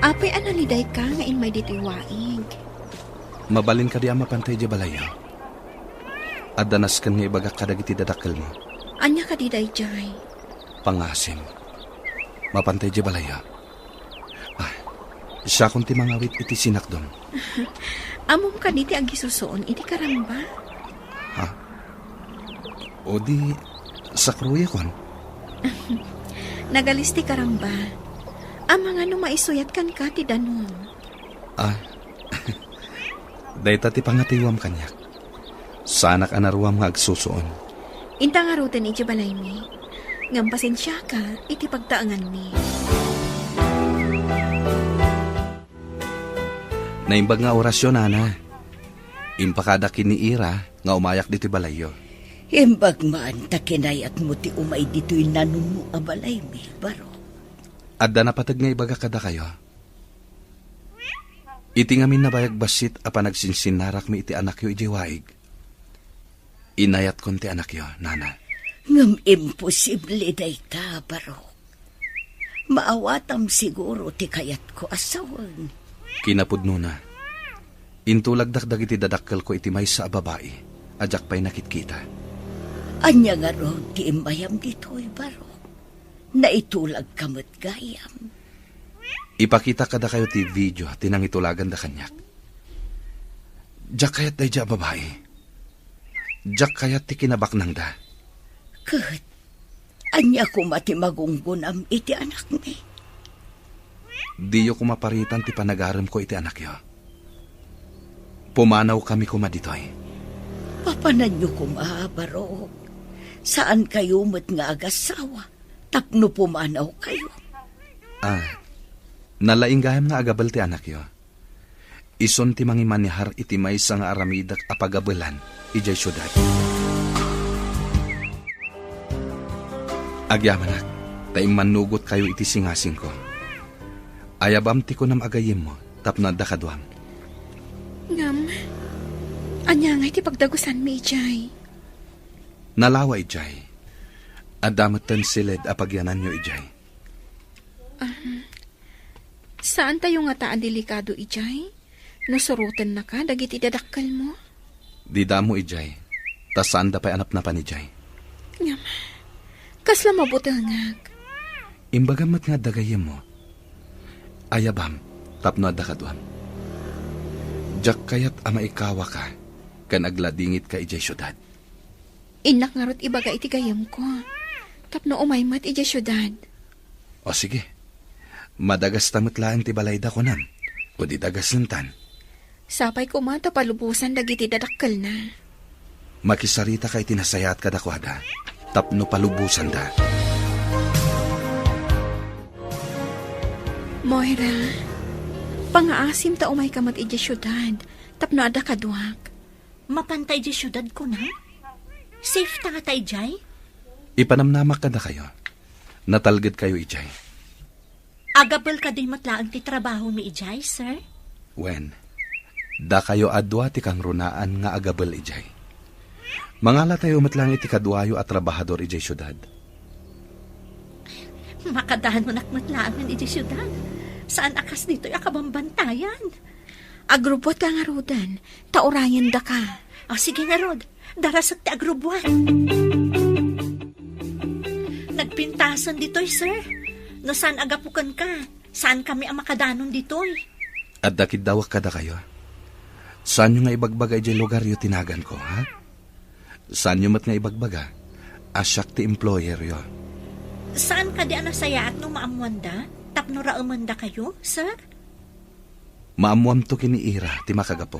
Apay a nalidayka nga immay ditoy waig? Mabalin kadi a mapantay diay balayyo? Adda nasken nga ibagak kadagiti dadakkelmo. Ania kadi daydiay? Pangasim. Mapantay diay balayyo. Ah, siakon ti mangawit iti sinakdom. Ammom kadi ti agisusuon iti karamba? Ha? O di, sakruyakon? Nagalis ti karamba. Amangan no maisuyat kenka ti danum. Ah, dayta ti pangatiwam kaniak. Saanak a naruam nga agsusuon. Inta ngaruden idiay balaymi. Ngem pasensiaka iti pagtaenganmi. Naimbag nga orasyo, nana. Impakadak ken ni Ira nga umayak ditoy balayyo. Imbag man ta kinayatmo ti umay ditoy nanuno a balaymi, Barok. Adda napateg nga ibagak kadakayo. Iti ngamin nabayag bassit a panagsinsinnarakmi iti anakyo idiay waig, inayatkon ti anakyo, nana. Ngem imposible dayta, Barok. Maawatam siguro ti kayatko a sawen. Kinapudnona, intulagdak dagiti dadakkelko iti maysa a babai a diak pay nakitkita. Ania ngarud ti immayam ditoy, Barok? Naitulagka met gayam. Ipakitak kadakayo ti video ti nangitulaganda kaniak. Diak kayat daydiay a babai. Diak kayat ti kinabaknangda. Ket ania koma ti magunggonam iti anakmi? Diyo koma paritan ti panagaremko iti anakyo. Pumanawkami koma ditoy. Papananyo koma, Barok. Saankayo met nga agasawa tapno pumanawkayo. Ah, nalaing gayam nga agabel ti anakyo. Isun ti mangimanehar iti maysa nga aramidek a pagabelan idiay siudad. Agyamanak, ta immannugotkayo iti singasingko. Ayabam ti kunam a gayyemmo tapno adda kaduam. Ngem, ania ngay ti pagdagusanmi idiay? Nalawa idiay. Adda metten siled a pagyananyo idiay. Ahem. Saantayo ngata a delikado idiay no surotennaka dagiti dadakkelmo? Dida ammo idiay, ta saanda pay a napnapan idiay. Ngem, kasla mabutengak. Imbagam met nga adda gayyemmo. Ayabam tapno adda kaduam. Diak kayat a maikawaka ken agladingitka idiay siudad. Innak ngarud ibaga iti gayyemko tapno umay met idiay siudad. O sige, madagasta met laeng ti balayda, kunam, o di dagasentan. Sapay koma ta palubosan dagiti dadakkelna. Makisaritaka iti nasayaat kadakuada tapno palubosanda. Moira, pangaasim ta umayka met idiay siudad tapno adda kaduak. Mapanta idiay siudad, kunam? Safe ta ngata idiay? Ipanamnamak kadakayo. Natalgedkayo idiay. Agabel kadi met laeng ti trabahomi idiay, sir? Wen, dakayo a dua ti kangrunaan nga agabel idiay. Mangalatayo met laeng iti kaduayo a trabahador idiay siudad. Makadanonak met laengen idiay siudad. Saan a kas ditoy a kabambantayan. Agrubbuatka ngaruden, ta urayendaka. O, sige ngarud, darasek ti agrubbuat. Nagpintasen ditoy, sir. No saan a gapu kenka, saankami a makadanon ditoy. Adda kiddawek kadakayo. Saanyo nga ibagbaga idiay lugaryo ti naganko, ha? Saanyo met nga ibagbaga a siak ti employeryo. Saan kadi a nasayaat no maammoanda tapno raemendakayo, sir? Maammoamto ken ni Ira ti makagapu.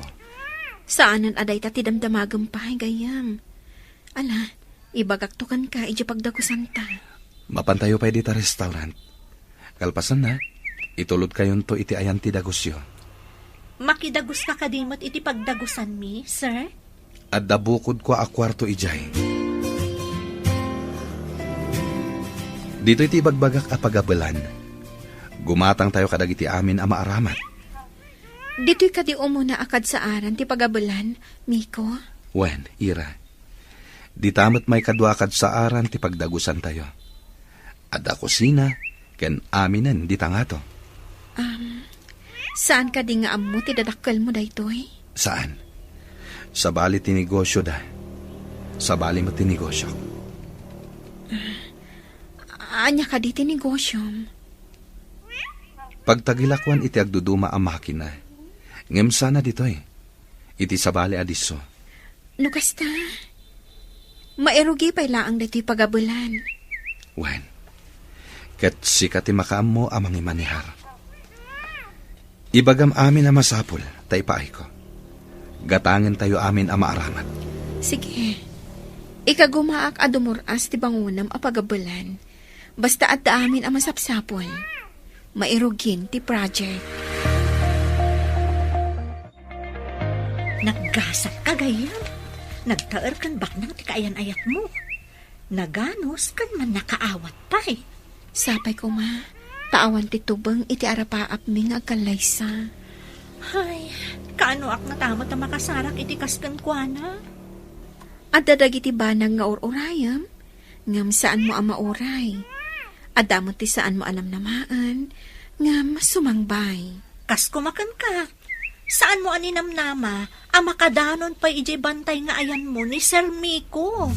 Saanen a dayta ti damdamagem pay, gayyem. Ala, ibagakto kenka idiay pagdagusanta. Mapantayo pay dita restaurant. Kalpasanna, itulodkayonto iti ayan ti dagusyo. Makidaguska kadi met iti pagdagusanmi, sir? Adda bukodko a kuarto idiay. Ditoy ti ibagbagak a pagabelan. Gumatangtayo kadagiti amin a maaramat. Ditoy kadi umuna a kadsaaran ti pagabelan, Miko? Wen, Ira. Dita met maikadua a kadsaaran ti pagdagusantayo. Adda kusina ken aminen dita ngato. Um, saan kadi nga ammo ti dadakkelmo daytoy? Saan. Sabali ti negosyoda. Sabali met ti negosyok. Ania kadi ti negosyom? Pagtagilakoan iti agduduma a makina. Ngem sana ditoy. Iti sabali a disso. No kasta, mairugi pay laeng daytoy pagabelan. Wen, ket sika ti makaammo a mangimanehar. Ibagam amin a masapul, ta ipaayko. Gatangentayo amin a maaramat. Sige. Ikagumaak a dumur-as ti bangonem a pagabelan. Basta adda amin a masapsapul. Mairugin ti project. Naggasat ka, gayyem. Nagtaer ken baknang ti kaayan-ayatmo. Naganus ken mannakaawat pay. Sapay koma, ta awan ti tubeng iti arapaapmi nga agkallaysa. Ay, kaanoak natamet a makasarak iti kas kenkuana? Adda dagiti banag nga ur-urayem, ngem saanmo a mauray. Adda met ti saanmo a namnamaen, ngem sumangbay. Kas koma kenka, saanmo a ninamnama a makadanon pay idiay bantay nga ayanmo ni Sir Miko.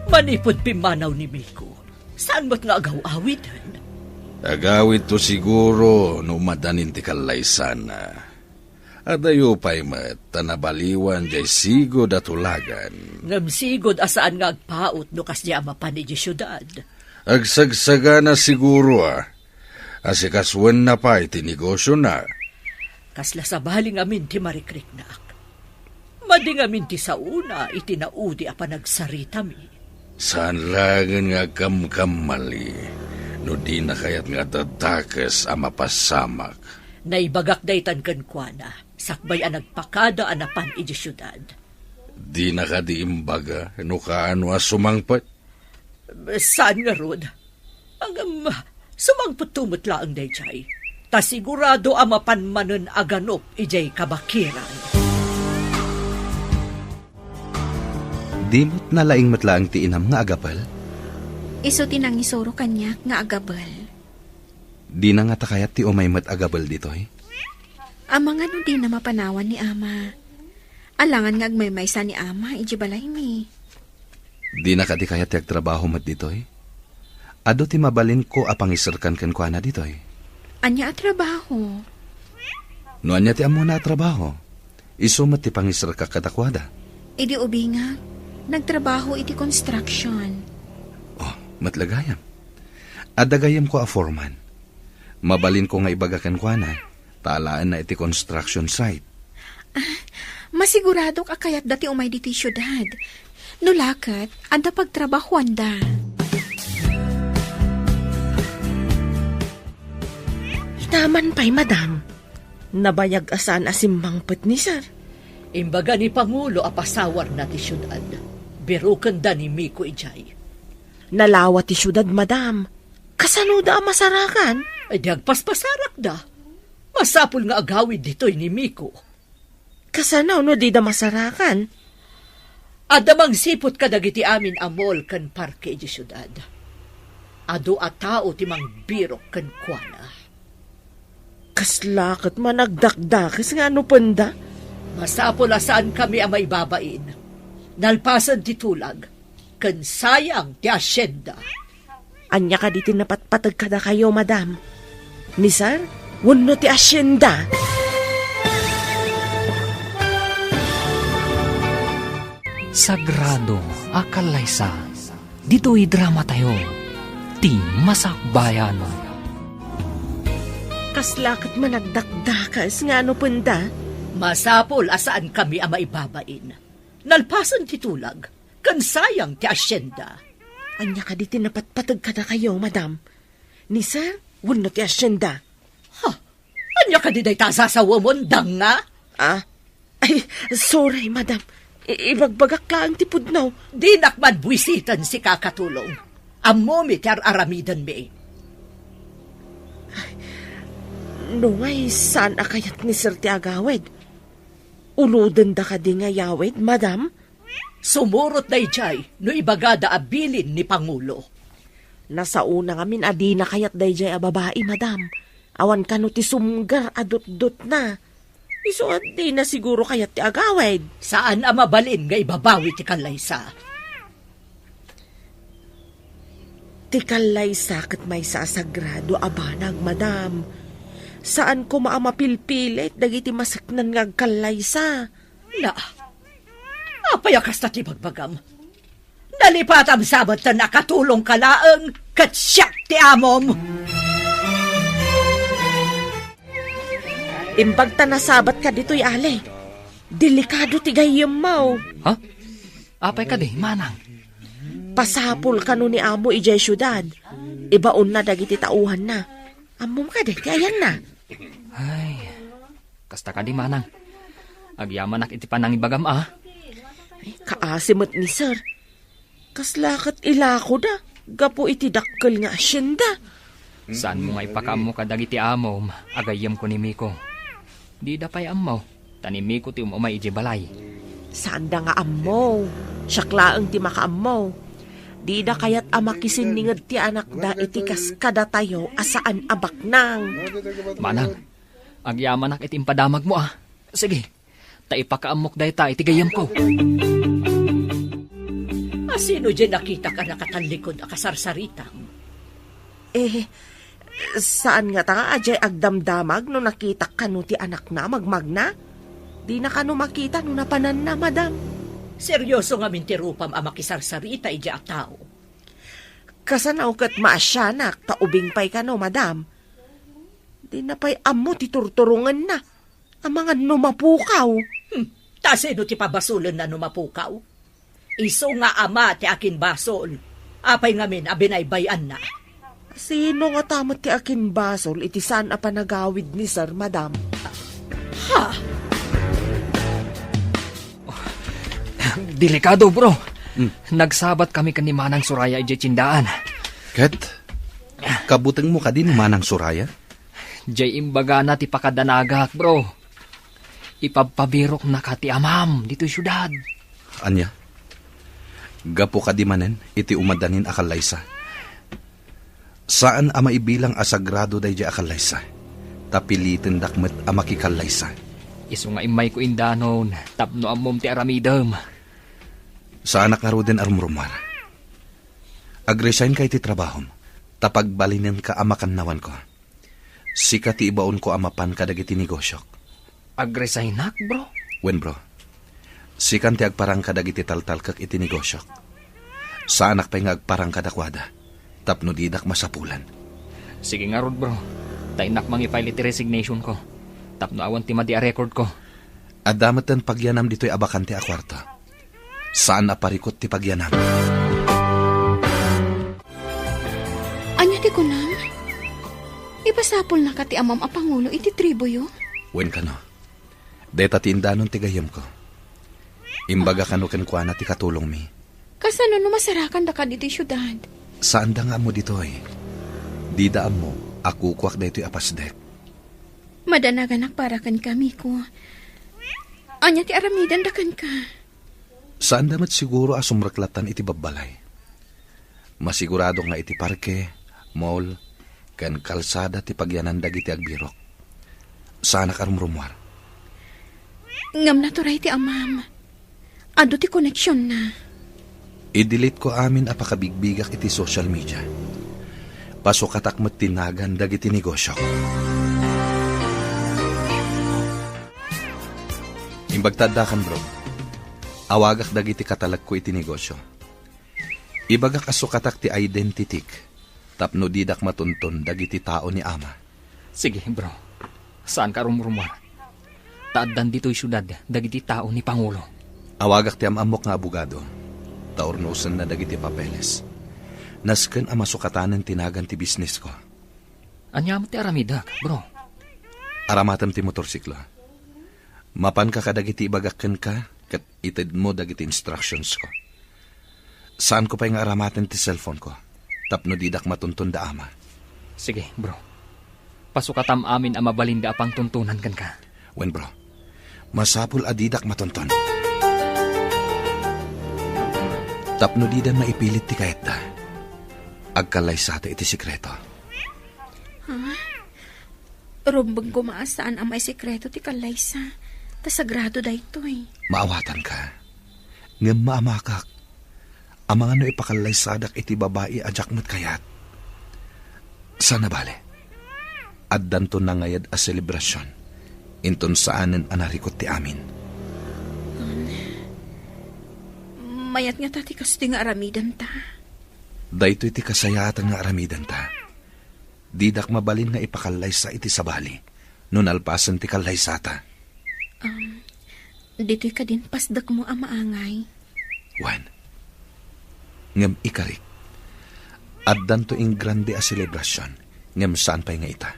Manipud pimmanaw ni Miko, saan met nga agaw-awiden? Agawidto siguro no umadanin ti kallaysana. Adayo pay met ta nabaliwan diay sigud a tulagan. Ngem sigud a saan nga agpaut no kasdiay a mapan idiay siudad. Agsagsagana siguro a, asikasuenna pay ti negosyona. Kasla sabali ngamin ti marikriknak. Madi ngamin ti saona iti naudi a panagsaritami. Saan laengen nga agkamkamali no dina kayat nga adda dakes a mapasamak. Naibagak daytan kenkuana, sakbay a nagpakada a napan idiay siudad. Dina kadi imbaga no kaano a sumangpet? Saan ngarud? Ngem, sumangpetto met laeng daydiay. Ta sigurado a mapan manen a ganup idiay kabakiran. Di met nalaing met laeng ti inam nga agabel? Isu ti nangisuro kaniak nga agabel. Dina ngata kayat ti umay met agabel ditoy? Amangan no dina mapanawan ni Ama. Alangan nga agmaymaysa ni Ama idiay balaymi. Dina kadi kayat ti agtrabaho met ditoy? Adu ti mabalinko a pangiserkan kenkuana ditoy. Ania a trabaho? No ania ti ammona a trabaho, isu met ti pangiserkak kadakuada. Idi ubingak, nagtrabaho iti construction. Oh, met la gayam. Adda gayamko a foreman. Mabalinko nga ibaga kenkuana, ta alaenna iti construction site. Ah, masiguradok a kayatda ti umay ditoy siudad. No la ket, adda pagtrabahoanda. Itaman pay, madam. Nabayag a saan a simmangpet ni sir. Imbaga ni Pangulo a pasawarna ti siudad. Birukenda ni Miko idiay. Nalawa ti siudad, madam. Kasanoda a masarakan? Ay, di agpaspasarakda. Masapul nga agawid ditoy ni Miko. Kasano no dida masarakan? Adda mangsiput kadagiti amin a mall ken parke idiay siudad. Adu a tao ti mangbirok kenkuana. Kasla ket managdakdakes nga anupenda? Masapul a saankami a maibabain. Nalpasen ti tulag. Ken sayang ti asyenda. Ania kadi ti napatpateg kadakayo, madam? Ni sir wenno ti asyenda? Sagrado a Kallaysa. Ditoy dramatayo, ti masakbayan. Kasla ket managdakdakas nga anupenda? Masapul a saankami a maibabain. Nalpasen ti tulag, ken sayang ti asienda. Ania kadi ti napatpateg kadakayo, madam? Ni sir wenno ti asienda? Ha? Ania kadi dayta a sasawemon, danga? Ah? Ay, sorry, madam. I-, ibagbagak laeng ti pudno. Dinak man buisiten sika, Katulong. Ammomi ti ar-aramidenmi. Ay, no ngay, saan a kayat ni sir ti agawid? Ulodenda kadi nga yawid, madam? Sumurot daydiay no ibagada a bilin ni Pangulo. Nasaona ngamin a dina kayat daydiay a babai, madam. Awan kano ti sumgar a dutdotna. Isu a dina siguro kayat ti agawid. Saan a mabalin nga ibabawi ti kallaysa. Ti kallaysa ket maysa a sagrado a banag, madam. Saan koma a mapilpilit dagiti maseknan nga agkallaysa. Na, apay a kasta ti bagbagam? Nalipatam sa met a nakatulongka laeng ket siak ti amom. Imbag ta nasabatka ditoy, Ali. Delikado ti gayyemmo. Ha? Apay kadi, manang? Pasapul kano ni amo idiay siudad. Ibaonna dagiti tauhanna. Ammom kadi ti ayanna? Ay, kasta kadi, manang. Agyamanak iti panangibagam, a. Ay, kaasi met ni sir. Kasla ket ilakoda gapu iti dakkel nga asienda. Saanmo nga ipakaammo kadagiti amom a gayyemko ni Miko. Dida pay ammo, ta ni Miko ti um-umay idiay balay. Saanda nga ammo. Siak laeng ti makaammo. Dida kayat a makisinninged ti anakda iti kas kadatayo a saan a baknang. Manang, agyamanak iti impadamagmo, a. Sige, ta ipakaammok dayta iti gayyemko. A, sino diay nakitak a nakatallikod a kasarsaritam? Eh, saan ngata nga adiay agdamdamag no nakitak kano ti anakna a magmagna? Dina kano makita no napananna, madam. Serioso ngamin ti rupam a makisarsarita idiay a tao. Kasano ket maasianak ta ubing pay kano, madam? Dina pay ammo ti turturongenna. Amangan no mapukaw. Hmm, ta sino ti pabasolenna no mapukaw? Isu nga ama ti akinbasol. Apay ngamin a binaybay-anna? Sino ngata met ti akinbasol iti saan a panagawid ni sir, madam? Ha? Delikado, bro. Hmm. Nagsabat kami ken ni Manang Soraya idiay tiendaan. Ket? Kabutengmo kadi ni Manang Soraya? Diay imbagana ti pakadanagak, bro. Ipabpabiroknaka ti amam ditoy siudad. Ania? Gapu kadi manen iti umadanin a kallaysa. Saan a maibilang a sagrado daydiay a kallaysa, ta pilitendak met a makikallaysa. Isu nga immayko indanon tapno ammom ti aramidem. Saanak ngaruden a rumrumuar. Ag-resignka iti trabahom, ta pagbalinenka a makannawanko. Sika ti ibaonko a mapan kadagiti negosiok. Ag-resignak, bro? Wen, bro. Sikan ti agparang kadagiti taltalkek iti negosiok. Saanak pay nga agparang kadakuada, tapno didak masapulan. Sige ngarud, bro. Ta innak mangi-file iti resignation ko, tapno awan ti madi a record ko. Adda metten pagyanam ditoy a bakante a kuarto. Saan a parikut ti pagyanam. Ania ti kunam? Ipasapulnaka ti amam a pangulo iti tribuyo? Wen kano. Dayta ti indanon ti gayyemko. Imbaga kano kenkuana ti katulongmi. Kasano no masarakandaka ditoy siudad? Saanda nga ammo ditoy. Dida ammo a kukuak daytoy a pasdek. Madanaganak para kenka, Miko. Ania ti aramidenda kenka? Saanda met siguro a sumreklattan iti babbalay. Masigurado nga iti parke, mall, ken kalsada ti pagyanan dagiti agbirok. Saanak a rumrumuar. Ngem naturay ti amam. Adu ti koneksionna. I-delete ko amin a pakabigbigak iti social media. Pasukatak met ti nagan dagiti negosiok. Imbag ta addakan, bro. Awagak dagiti katalekko iti negosio. Ibagak a sukatak ti identitik tapno didak matunton dagiti tao ni ama. Sige, bro. Saanka a rumrumuar. Ta addan ditoy siudad dagiti tao ni Pangulo. Awagak ti am-ammok nga abogado, ta urnosenna dagiti papeles. Nasken a masukatanen ti nagan ti bisnesko. Ania met ti aramidek, bro? Aramatem ti motorsiklo. Mapanka kadagiti ibagak kenka, ket itedmo dagiti instructionsko. Saanko pay nga aramaten ti cellphoneko, tapno didak matunton da ama. Sige, bro. Pasukatam amin a mabalinda a pangtuntunan kenka. Wen, bro. Masapul a didak matunton. Tapno dida maipilit ti kayatda, agkallaysata iti sekreto. Ha? Rumbeng koma a saan a maisekreto ti kallaysa. Ta sagrado daytoy. Maawatanka. Ngem maamakak. Amangan no ipakallaysadak iti babai a diak met kayat. Saan a bale. Addanto nangayad a selebrasion. Inton saanen a narikut ti amin. Mayat ngata ti kastoy nga aramidenta. Daytoy ti kasayaatan nga aramidenta. Didak mabalin nga ipakallaysa iti sabali no nalpasen ti kallaysata. Um, ditoy kadin pasdekmo a maangay. Wen. Ngem ikarik, addanto ingrande a selebrasion, ngem saan pay nga ita.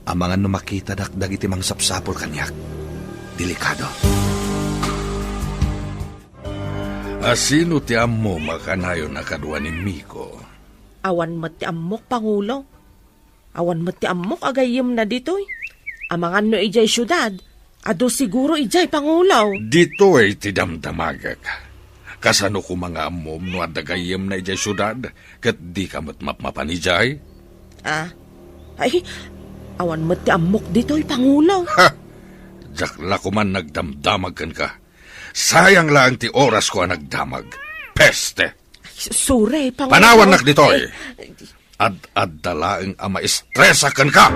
Amangan no makitadak dagiti mangsapsapul kaniak. Delikado. Asino ti ammom a kanayon a kadua ni Miko? Awan met ti ammok, Pangulo. Awan met ti ammok a gayyemna ditoy. Amangan no idiay siudad, adu siguro idiay, Pangulo. Ditoy ti damdamagek. Kasano koma nga ammom no adda gayyemna idiay siudad, ket dika met mapmapan idiay? Ah, ay, awan met ti ammok ditoy, Pangulo. Ha! Diak la koman nagdamdamag kenka. Sayang laeng ti orasko a nagdamag. Peste! Ay, sorry, Pangulo. Panawannak ditoy. Ay, Ad-adda laeng a maestresak kenka.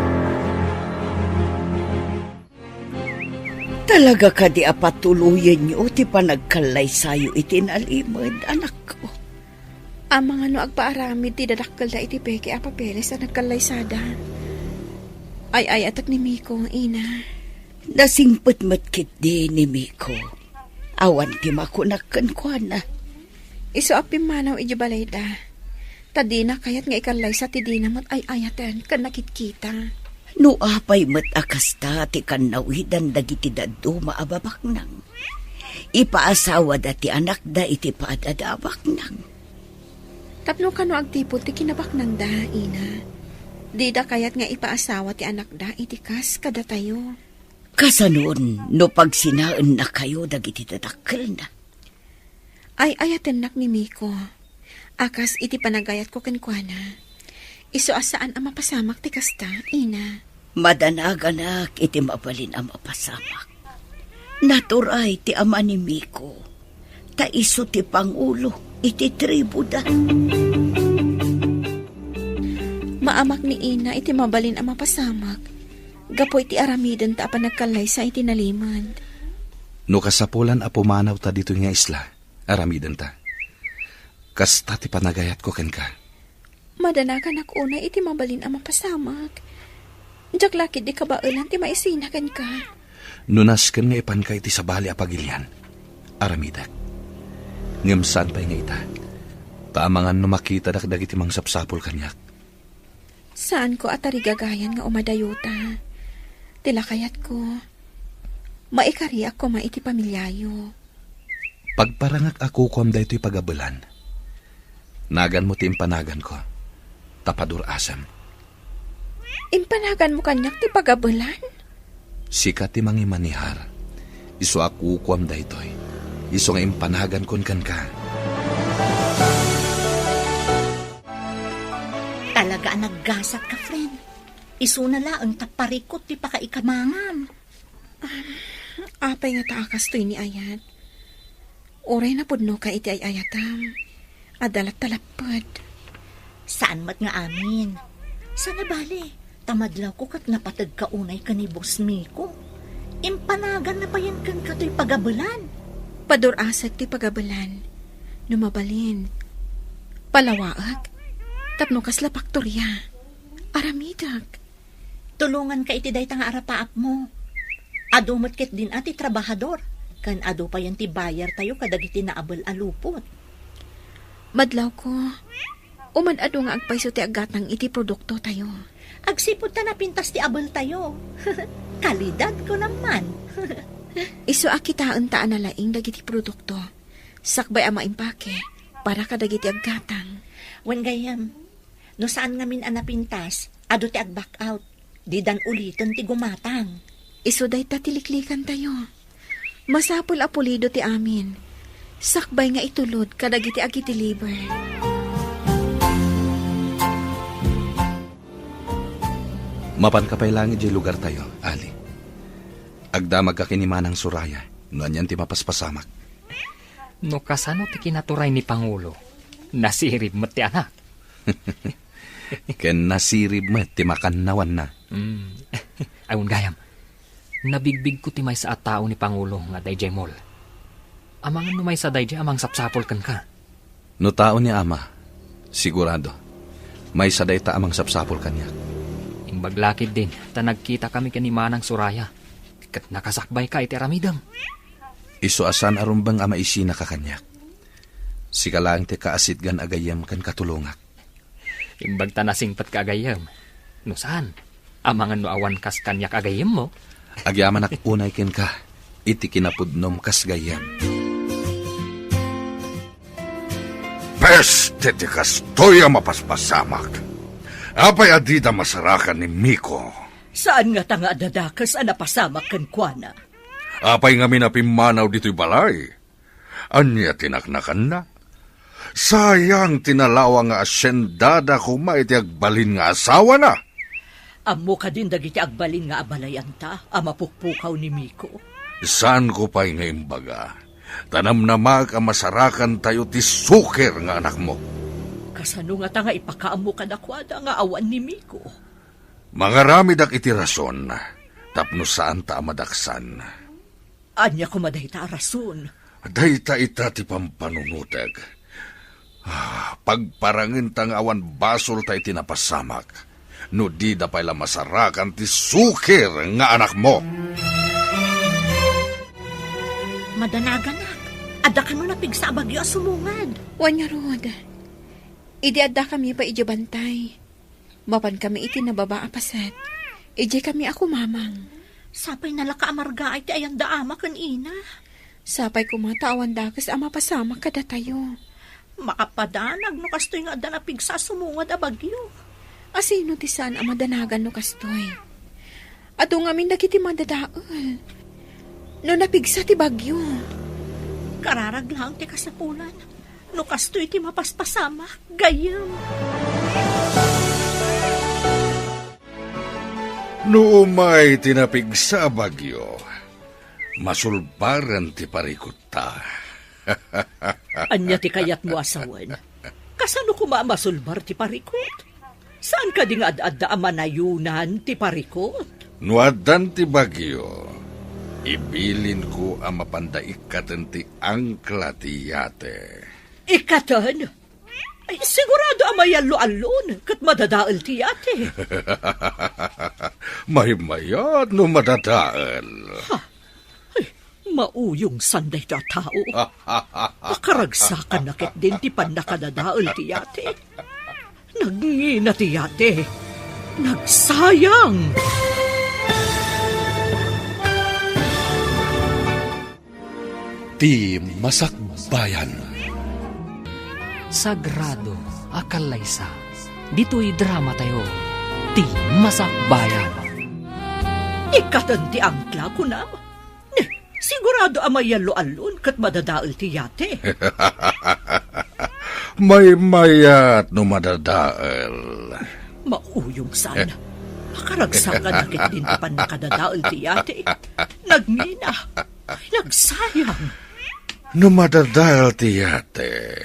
Talaga kadi a patuloyenyo ti panagkallaysayo iti nalimed, anakko? Amangan no agpaaramid ti dadakkelda iti peke a papeles a nagkallaysada. Ay-ayatek ni Miko, ina. Nasingpet met ketdi ni Miko. Awan ti makunak kenkuana. Isu a pimmanaw idiay balayda. Ta dina kayat nga ikallaysa ti dina met ay-ayaten ken nakitkita. No apay met a kasta ti kannawidan dagiti dadduma a babaknang, ipaasawada ti anakda iti padada a baknang. Tapno kano agtipon ti kinabaknangda, ina. Dida kayat nga ipaasawa ti anakda iti kas kadatayo. Kasanon no pagsinaennakayo dagiti dadakkelna? Ay-ayatennak ni Miko a kas iti panagayatko kenkuana. Isu a saan a mapasamak ti kasta, ina. Madanaganak iti mabalin a mapasamak. Naturay ti ama ni Miko, ta isu ti pangulo iti tribuda. Maamak ni ina iti mabalin a mapasamak gapu iti aramidenta a panagkallaysa iti nalimed. No kasapulan a pumanawta ditoy nga isla, aramidenta. Kasta ti panagayatko kenka. Madanaganak unay iti mabalin a mapasamak. Diak la ketdi kabaelan ti maisina kenka. No nasken nga ipanka iti sabali a pagilian, aramidek. Ngem saan pay nga ita, ta amangan no makitadak dagiti mangsapsapul kaniak. Saanko a tarigagayan nga umadayota. Ti lakayatko, maikariak koma iti pamiliayo. Pagparangak a kukuam daytoy pagabelan. Naganmo ti impanaganko, ta padur-asem. Impanaganmo kaniak ti pagabelan? Sika ti mangimanihar. Isu a kukuam daytoy. Isu nga impanagankon kenka. Talaga a naggasat ka, friend. Isuna laeng ta parikut ti pakaikamangam. Apay nga ta a kastoy ni ayat? Uray napudnoka iti ay-ayatam. Adda latta lapped. Saan met nga amin. Saan a bale, ta madlawko ket napategka unay ken ni Boss Miko. Impanaganna payen kenka toy pagabelan. Padur-asek ti pagabelan. No mabalin, palawaek. Tapno kasla paktoria. Aramidek. Tulonganka iti dayta nga arapaapmo. Adu met ketdin a ti trabahador, ken adu payen ti buyer tayo kadagiti naabel a lupot. Madlawko, umad-adu nga agpayso ti aggatang iti produkto tayo. Agsipud ta napintas ti abel tayo. Kalidad ko naman. Isu a kitaenta a nalaing dagiti produkto. Sakbay a maimpake para kadagiti aggatang. Wen gayyem, no saan ngamin a napintas, adu ti ag-back out. Didan uliten ti gumatang. Isu dayta ti liklikantayo. Masapul a pulido ti amin. Sakbay nga itulod kadagiti agi-deliver. Mapanka pay laeng idiay lugartayo, Ali. Agdamagka ken ni Manang Soraya no anian ti mapaspasamak. No kasano ti kinaturay ni Pangulo, nasirib met ti anak. Ken nasirib met ti makannawanna. Mm. Ay, wen gayam, nabigbigko ti maysa a tao ni Pangulo nga daydiay mall. Amangan no maysa daydiay a mangsapsapul kenka. No tao ni Ama, sigurado, maysa dayta a mangsapsapul kaniak. Imbag la ketdin ta nagkitakami ken ni Manang Soraya, ket nakasakbayka iti aramidem. Isu a saan a rumbeng a maisinaka kaniak. Sika laeng ti kaasitgan a gayyem ken katulongak. Imbag ta nasingpetka a gayyem. No saan, amangan no awan kas kaniak a gayyemmo. Agyamanak unay kenka iti kinapudnom kas gayyem. Peste ti kastoy a mapaspasamak! Apay a dida masarakan ni Miko? Saan ngata nga adda dakes a napasamak kenkuana? Apay ngamin a pimmanaw ditoy balay? Ania ti naknakanna? Sayang ti nalawa nga asiendada koma iti agbalin nga asawana. Ammo kadin dagiti agbalin nga abalayanta a mapukpukaw ni Miko? Saanko pay nga imbaga, ta namnamaek a masarakantayo ti suker nga anakmo. Kasano ngata nga ipakaammo kadakuada nga awan ni Miko? Mangaramidak iti rason tapno saanta a madaksan. Ania koma dayta a rason? Dayta ita ti pampanunotek. Ah, pagparangenta nga awan basolta iti napasamak, no dida pay la masarakan ti suker nga anakmo. Madanaganak, adda kano napigsa a bagyo a sumungad? Wen ngarud, idi addakami pay idiay bantay, mapankami iti nababa a paset. Idiaykami a kumamang. Sapay nalaka a margaay ti ayanda ama ken ina. Sapay koma ta awan dakes a mapasamak kadatayo. Makapadanag no kastoy nga adda napigsa a sumungad a bagyo. Asino ti saan a madanagan no kastoy? Adu ngamin dagiti madadael no napigsa ti bagyo. Kararag laeng ti kasapulan. No kastoy ti mapaspasamak, gayyem. No umay ti napigsa a bagyo, masulbaren ti parikutta. Ania ti kayatmo a sawen? Kasano koma a masulbar ti parikut? Saan kadi nga ad-adda a manayonan ti parikut? No addan ti bagyo, ibilinko a mapanda ikkaten ti angkla ti yate. Ikkaten? Ay, sigurado a mayallo-allon ket madadael ti yate. Maymayat no madadael. Ha? Ay, mauyongsan dayta a tao. Pakaragsakanna ketdin ti pannakadadael ti yate. Nagngina ti yate. Nagsayang. Ti Masakbayan. Sagrado a kallaysa. Ditoy dramatayo, Ti Masakbayan. Ikkaten ti angkla, kunam? Ne, sigurado a mayallo-allon ket madadael ti yate. Maymayat no madadael. Mauyongsan. Pakaragsakanna ketdin ti pannakadadael ti yate. Nagngina. Nagsayang. No madadael ti yate,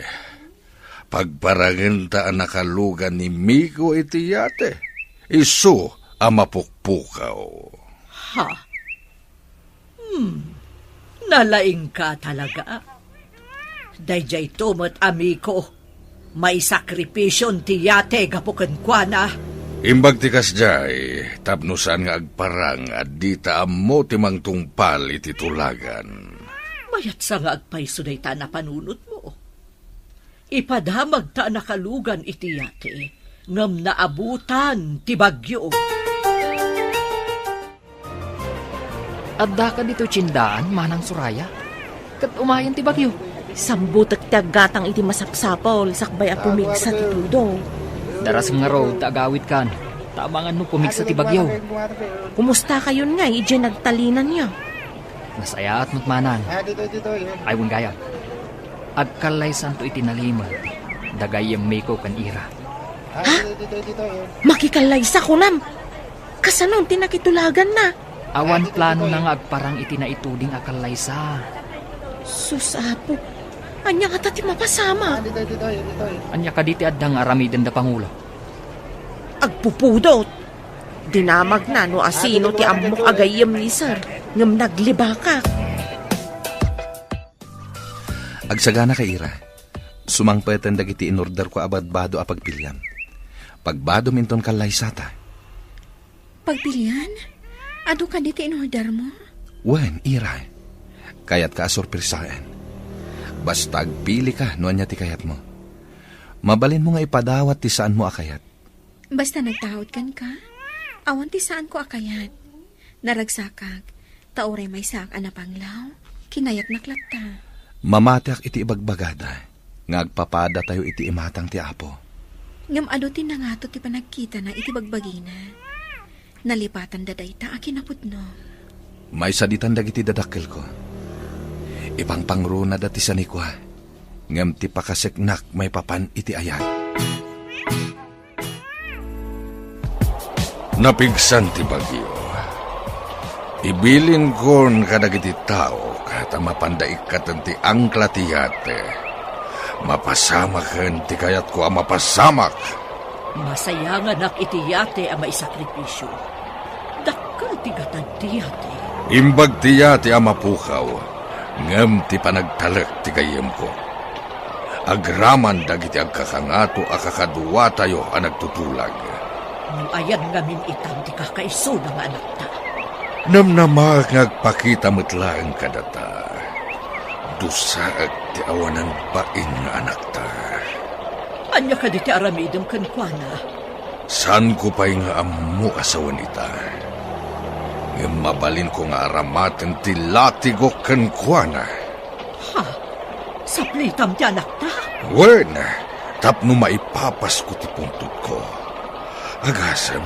pagparangenta a nakalugan ni Miko iti yate, isu a mapukpukaw. Ha? Hmm. Nalaingka talaga. Daydiayto met, amiko, maisakripision ti yate gapu kenkuana. Imbag ti kasdiay, tapno saan nga agparang a dita ammo ti mangtungpal iti tulagan. Mayatsa nga agpayso dayta a napanunotmo. Ipadamagta a nakalugan iti yate, ngem naabutan ti bagyo. Addaka ditoy tiendaan, Manang Soraya? Ket umayen ti bagyo. Sambutek ti aggatang iti masapsapul sakbay a pumigsa ti pudo. Darasem ngarud ta agawidkan, ta amangan no pumigsa ti bagyo. Kumustakayon ngay idiay nagtalinanyo? Nasayaat met, Manang. Ay, wen gayam. Agkallaysanto iti nalimed da gayyem Miko ken Ira. Ha? Makikallaysa, kunam? Kasano ti nakitulaganna? Awan planona nga agparang iti naituding a kallaysa. Sus, Apo, ania ngata ti mapasamak? Ania kadi ti adda nga aramiden da Pangulo? Agpupudot. Dinamagna no asino ti ammok a gayyem ni Sir, ngem naglibakak. Agsaganaka, Ira. Sumangpeten dagiti inorderko a badbado a pagpiliam. Pagbadom inton kallaysata. Pagpilian? Adu kadi ti inordermo? Wen, Ira. Kayatka a sorpresaen. Basta agpilika no ania ti kayatmo. Mabalinmo nga ipadawat ti saanmo a kayat. Basta nagtaud kenka, awan ti saanko a kayat. Naragsakak, ta uray maysaak a napanglaw, kinayatnak latta. Mamatiak iti ibagbagada nga agpapadatayo iti imatang ti Apo. Ngem adu ti nangato ti panagkitana iti bagbagina. Nalipatanda dayta a kinapudno. Maysa ditan dagiti dadakkelko. Ipangpangrunada ti sanikua, ngem ti pakaseknak maipapan iti ayat. Napigsan ti bagyo. Ibilinkon kadagiti tao ta mapanda ikkaten ti angkla ti yate. Mapasamaken ti kayatko a mapasamak. Masayanganak iti yate a maisakripisio. Dakkel ti gatad ti yate. Imbag ti yate a mapukaw, ngem ti panagtalek ti gayyemko. Agraman dagiti agkakangato a kakaduatayo a nagtutulag. No ayan ngamin itan ti kakaisuna nga anakta. Namnamak nga agpakita met laeng kadata. Dusaek ti awanan bain nga anakta. Ania kadi ti aramidem kenkuana? Saanko pay nga ammo a sawen ita. Ngem mabalinko nga aramaten ti latigok kenkuana. Ha? Saplitam ti anakta? Wen, tapno maipapasko ti puntotko. Agasem,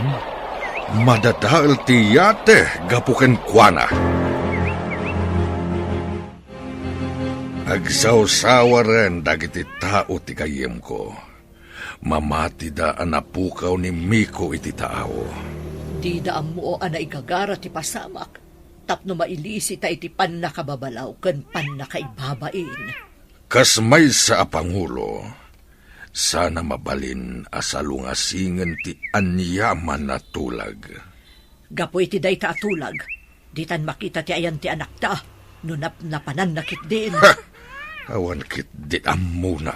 madadael ti yate gapu kenkuana. Agsawsawaren dagiti tao ti gayyemko. Mamatida a napukaw ni Miko iti taaw. Dida ammo a naigagara ti pasamak tapno mailisita iti pannakababalaw ken pannakaibabain. Kas maysa a pangulo, sana mabalin a salungasingen ti aniaman a tulag. Gapu iti dayta a tulag, ditan makita ti ayan ti anakta no napnapananna ketdin. Ha! Awan ketdi ammona.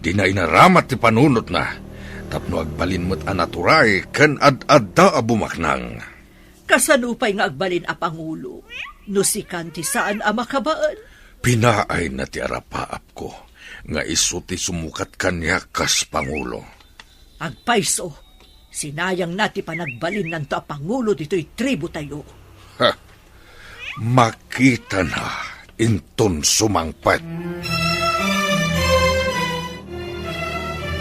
Dina inaramat ti panunotna, tapno agbalin met a naturay ken ad-adda a bumaknang. Kasano pay nga agbalin a pangulo no sikan ti saan a makabaen? Pinaayna ti arapaapko nga isu ti sumukat kaniak kas pangulo. Agpayso, sinayangna ti panagbalinnanto a pangulo ditoy tribu tayo. Ha! Makitana inton sumangpet.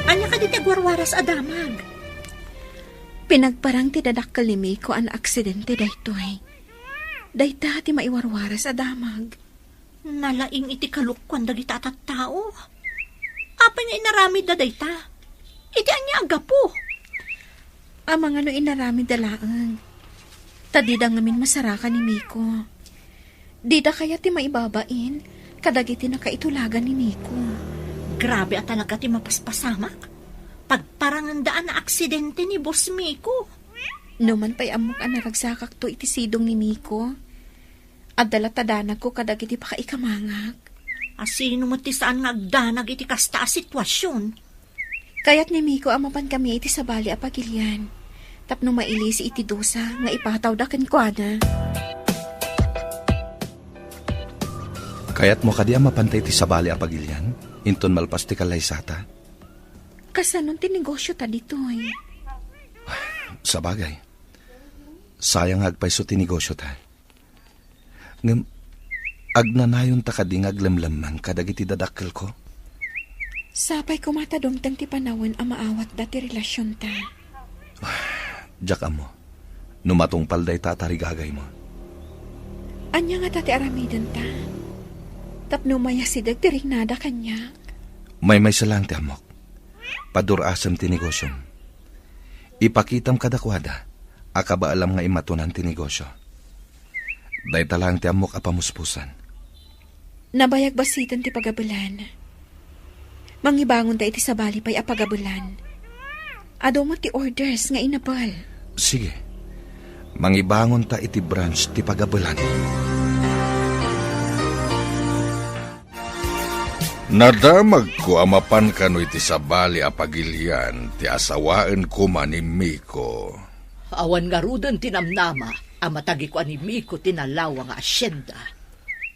Ania kadi ti agwarwaras a damag? Pinagparang ti dadakkel ni Miko a naaksidente daytoy. Dayta ti maiwarwaras a damag. Nalaing iti kalukkuan dagita a tattao. Apay nga inaramidda dayta? Iti ania a gapu? Amangan no inaramidda laeng. Ta dida ngamin masarakan ni Miko. Dida kayat ti maibabain kadagiti nakaitulagan ni Miko. Grabe a talaga ti mapaspasamak. Pagparanganda a naaksidente ni Boss Miko. Numan pay ammok a naragsakakto iti sidong ni Miko. Adda latta danagko kadagiti pakaikamangak. A sino met ti saan nga agdanag iti kasta a situasion? Kayat ni Miko a mapan kami iti sabali a pagilian, tapno mailisi iti dusa nga ipatawda kenkuana. Kayatmo kadi a mapanta iti sabali a pagilian, inton malpas ti kallaysata? Kasanon ti negosiota ditoy? Sabagay, sayang nga agpayso ti negosiota. Ngem, agnanayonta kadi nga aglemlemman kadagiti dadakkelko? Sapay koma ta dumteng ti panawen a maawatda ti relasionta. Diak ammo no matungpal dayta a tarigagaymo. Ania ngata ti aramidenta tapno mayasideg ti riknada kaniak? Maymaysa laeng ti ammok. Padur-asem ti negosyom. Ipakitam kadakuada a kabaelam nga immatunan ti negosyo. Dayta laeng ti ammok a pamuspusan. Nabayag bassiten ti pagabelan. Mangibangonta iti sabali pay a pagabelan. Adu met ti orders nga inabel. Sige. Mangibangonta iti branch ti pagabelan. Nadamagko a mapan kano iti sabali a pagilian ti asawaen koma ni Miko. Awan ngaruden ti namnama a matagikua ni Miko ti nalawa nga asyenda.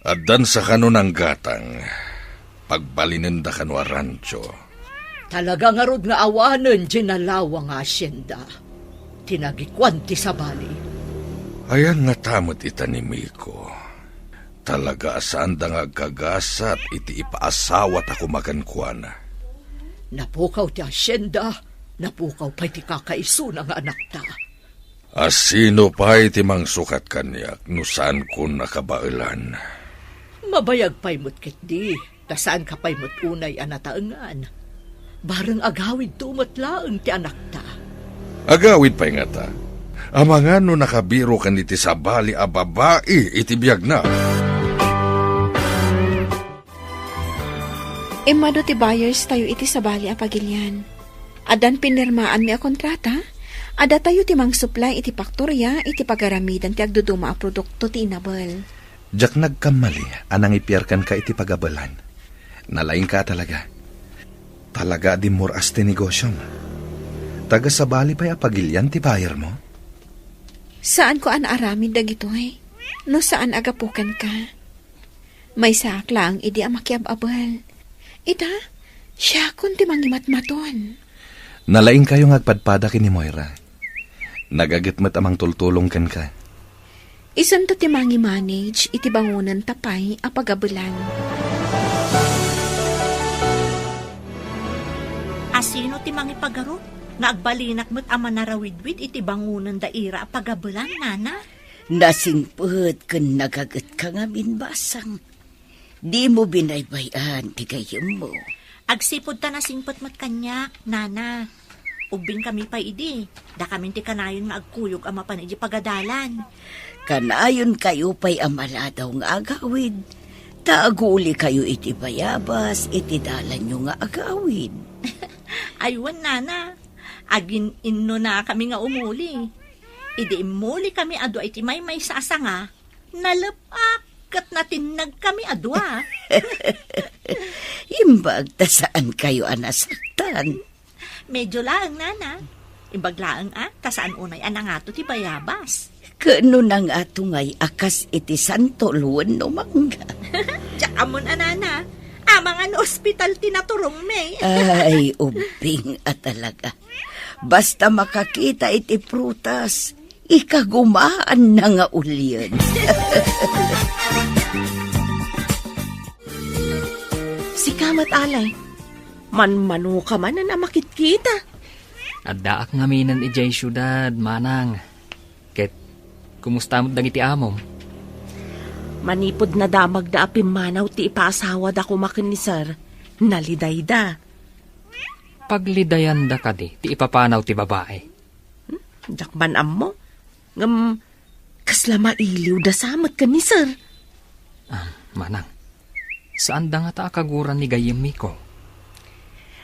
Addansa kano nanggatang, pagbalinenda kano a rancho. Talaga ngarud nga awanen ti nalawa nga asyenda ti nagikuan ti sabali. Ayan ngata met ita ni Miko. Talaga a saanda nga agkagasat iti ipaasawata koma kenkuana. Napukaw ti asyenda, napukaw pay ti kakaisuna nga anakta. A sino pay ti mangsukat kaniak no saankon a kabaelan? Mabayag pay met ketdi, ta saanka pay met unay a nataengan. Bareng agawidto met laeng ti anakta. Agawid pay ngata? Amangan no nakabirokan iti sabali a babai iti biagna. Immadu ti buyers tayo iti sabali a pagilian. Addan pinirmaanmi a kontrata, adda tayo ti mangsuplay iti paktoria iti pagaramidan ti agduduma a produkto ti inabel. Diak nagkammali a nangipiar kenka iti pagabelan. Nalaingka a talaga. Talaga a dimmur-as ti negosyom. Taga sabali pay a pagilian ti bayermo? Saanko a naaramid dagitoy, no saan a gapu kenka. Maysaak laeng idi a makiab-abel. Ita, siakon ti mangimatmaton. Nalaingkayo nga agpadpada ken ni Moira. Nagaget met a mangtultulong kenka. Isento ti mangimanage iti bangonenta pay a pagabelan. A sino ti mangipagarup nga agbalinak met a manarawidwid iti bangonenda ira a pagabelan, nana? Nasingpet ken nagagetka ngamin, basang. Dimo binaybay-an ti gayyemmo. Agsipud ta nasingpet met kaniak, nana. Ubbingkami pay idi, dakamin ti kanayon nga agkuyog a mapan iti pagadalan. Kanayonkayo pay a maladaw nga agawid, ta agulikayo iti bayabas iti dalanyo nga agawid. Ay wen, nana. Agin-innonakami nga umuli. Idi immulikami a dua iti maymaysa a sanga, nalep-ak ket natinnagkami a dua. Imbag ta saankayo a nasaktan. Medyo laeng, nana. Imbag laeng a, ta saan unay a nangato ti bayabas. Ket no nangato ngay a kas iti santol wenno mangga? Diak ammon a, nana. Amangan ospital ti naturongmi. Ay, ubbing a talaga. Basta makakita iti prutas, ikagumaanna nga ulien. Sika met, Alay. Manmanoka manen a makitkita. Addaak ngaminen idiay siudad, manang. Ket, kumusta met dagiti amom? Manipud nadamagda a pimmanaw ti ipaasawada koma ken ni Sir, nalidayda. Paglidayanda kadi ti ipapanaw ti babai? Hmm? Diak man ammo. Ngem, kasla mailiwda sa met ken ni Sir. Ah, manang, saanda ngata a kaguran ni gayyem Miko?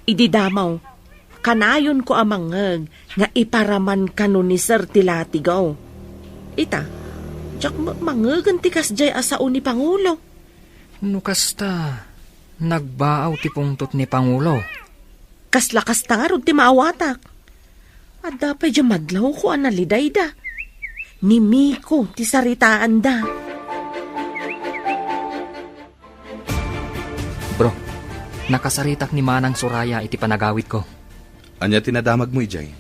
Idi damo, kanayonko a mangngeg nga iparaman kano ni Sir ti latigaw. Ita, Diak met mangngegen ti kasdiay a sao ni Pangulo. No kasta, nagbaaw ti pungtot ni Pangulo. Kasla kasta ngarud ti maawatak. Adda pay diay madlawko a nalidayda. Ni Miko ti saritaanda. Bro, nakasaritak ni Manang Soraya iti panagawidko. Ania ti nadamagmo idiay?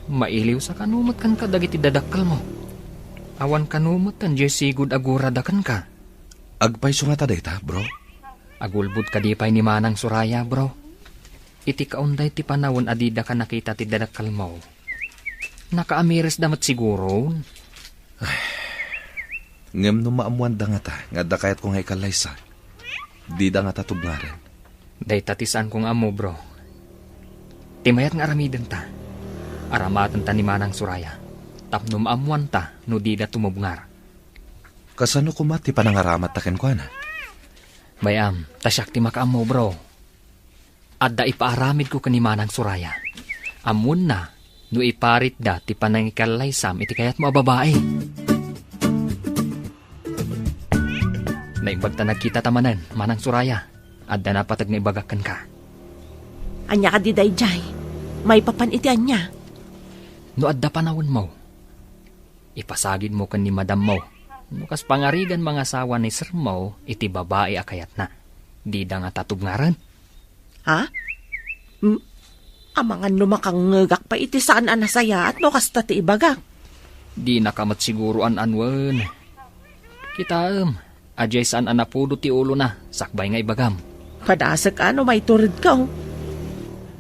Mailiwsa kano met kenka dagiti dadakkelmo. Awan kano met diay sigud a gurada kenka. Agpayso ngata dayta, bro? Agulbod kadi pay ni Manang Soraya, bro. Iti kaunday ti panawen a didaka nakita ti dadakkelmo, nakaamiresda met siguron. Ngem no maammoanda ngata nga adda kayatko nga ikallaysa, dida ngata tubngaren. Dayta ti saanko nga ammo, bro. Ti mayat nga aramidenta, aramatenta ni Manang Soraya, tapno maammoanta no dida tumubngar. Kasano koma ti panangaramatta kenkuana? Bay-am, ta siak ti makaammo, bro. Adda ipaaramidko ken ni Manang Soraya. Ammoenna no iparitda ti panangikallaysam iti kayatmo a babai. Naimbag ta nagkitata manen, Manang Soraya. Adda napateg nga ibagak kenka. Ania kadi daydiay? Maipapan iti ania? No adda panawenmo, ipasagidmo ken ni madammo no kas pangarigan mangasawa ni sermo iti babai a kayatna. Dida ngata tubngaren. Ha? Hmm? Amangan no makangngegak pay iti saan a nasayaat no kasta ti ibagak. Dinaka met siguro an-anuen. Kitaem, adiay saan a napudo ti ulona sakbay nga ibagam. Padasek a no maituredko.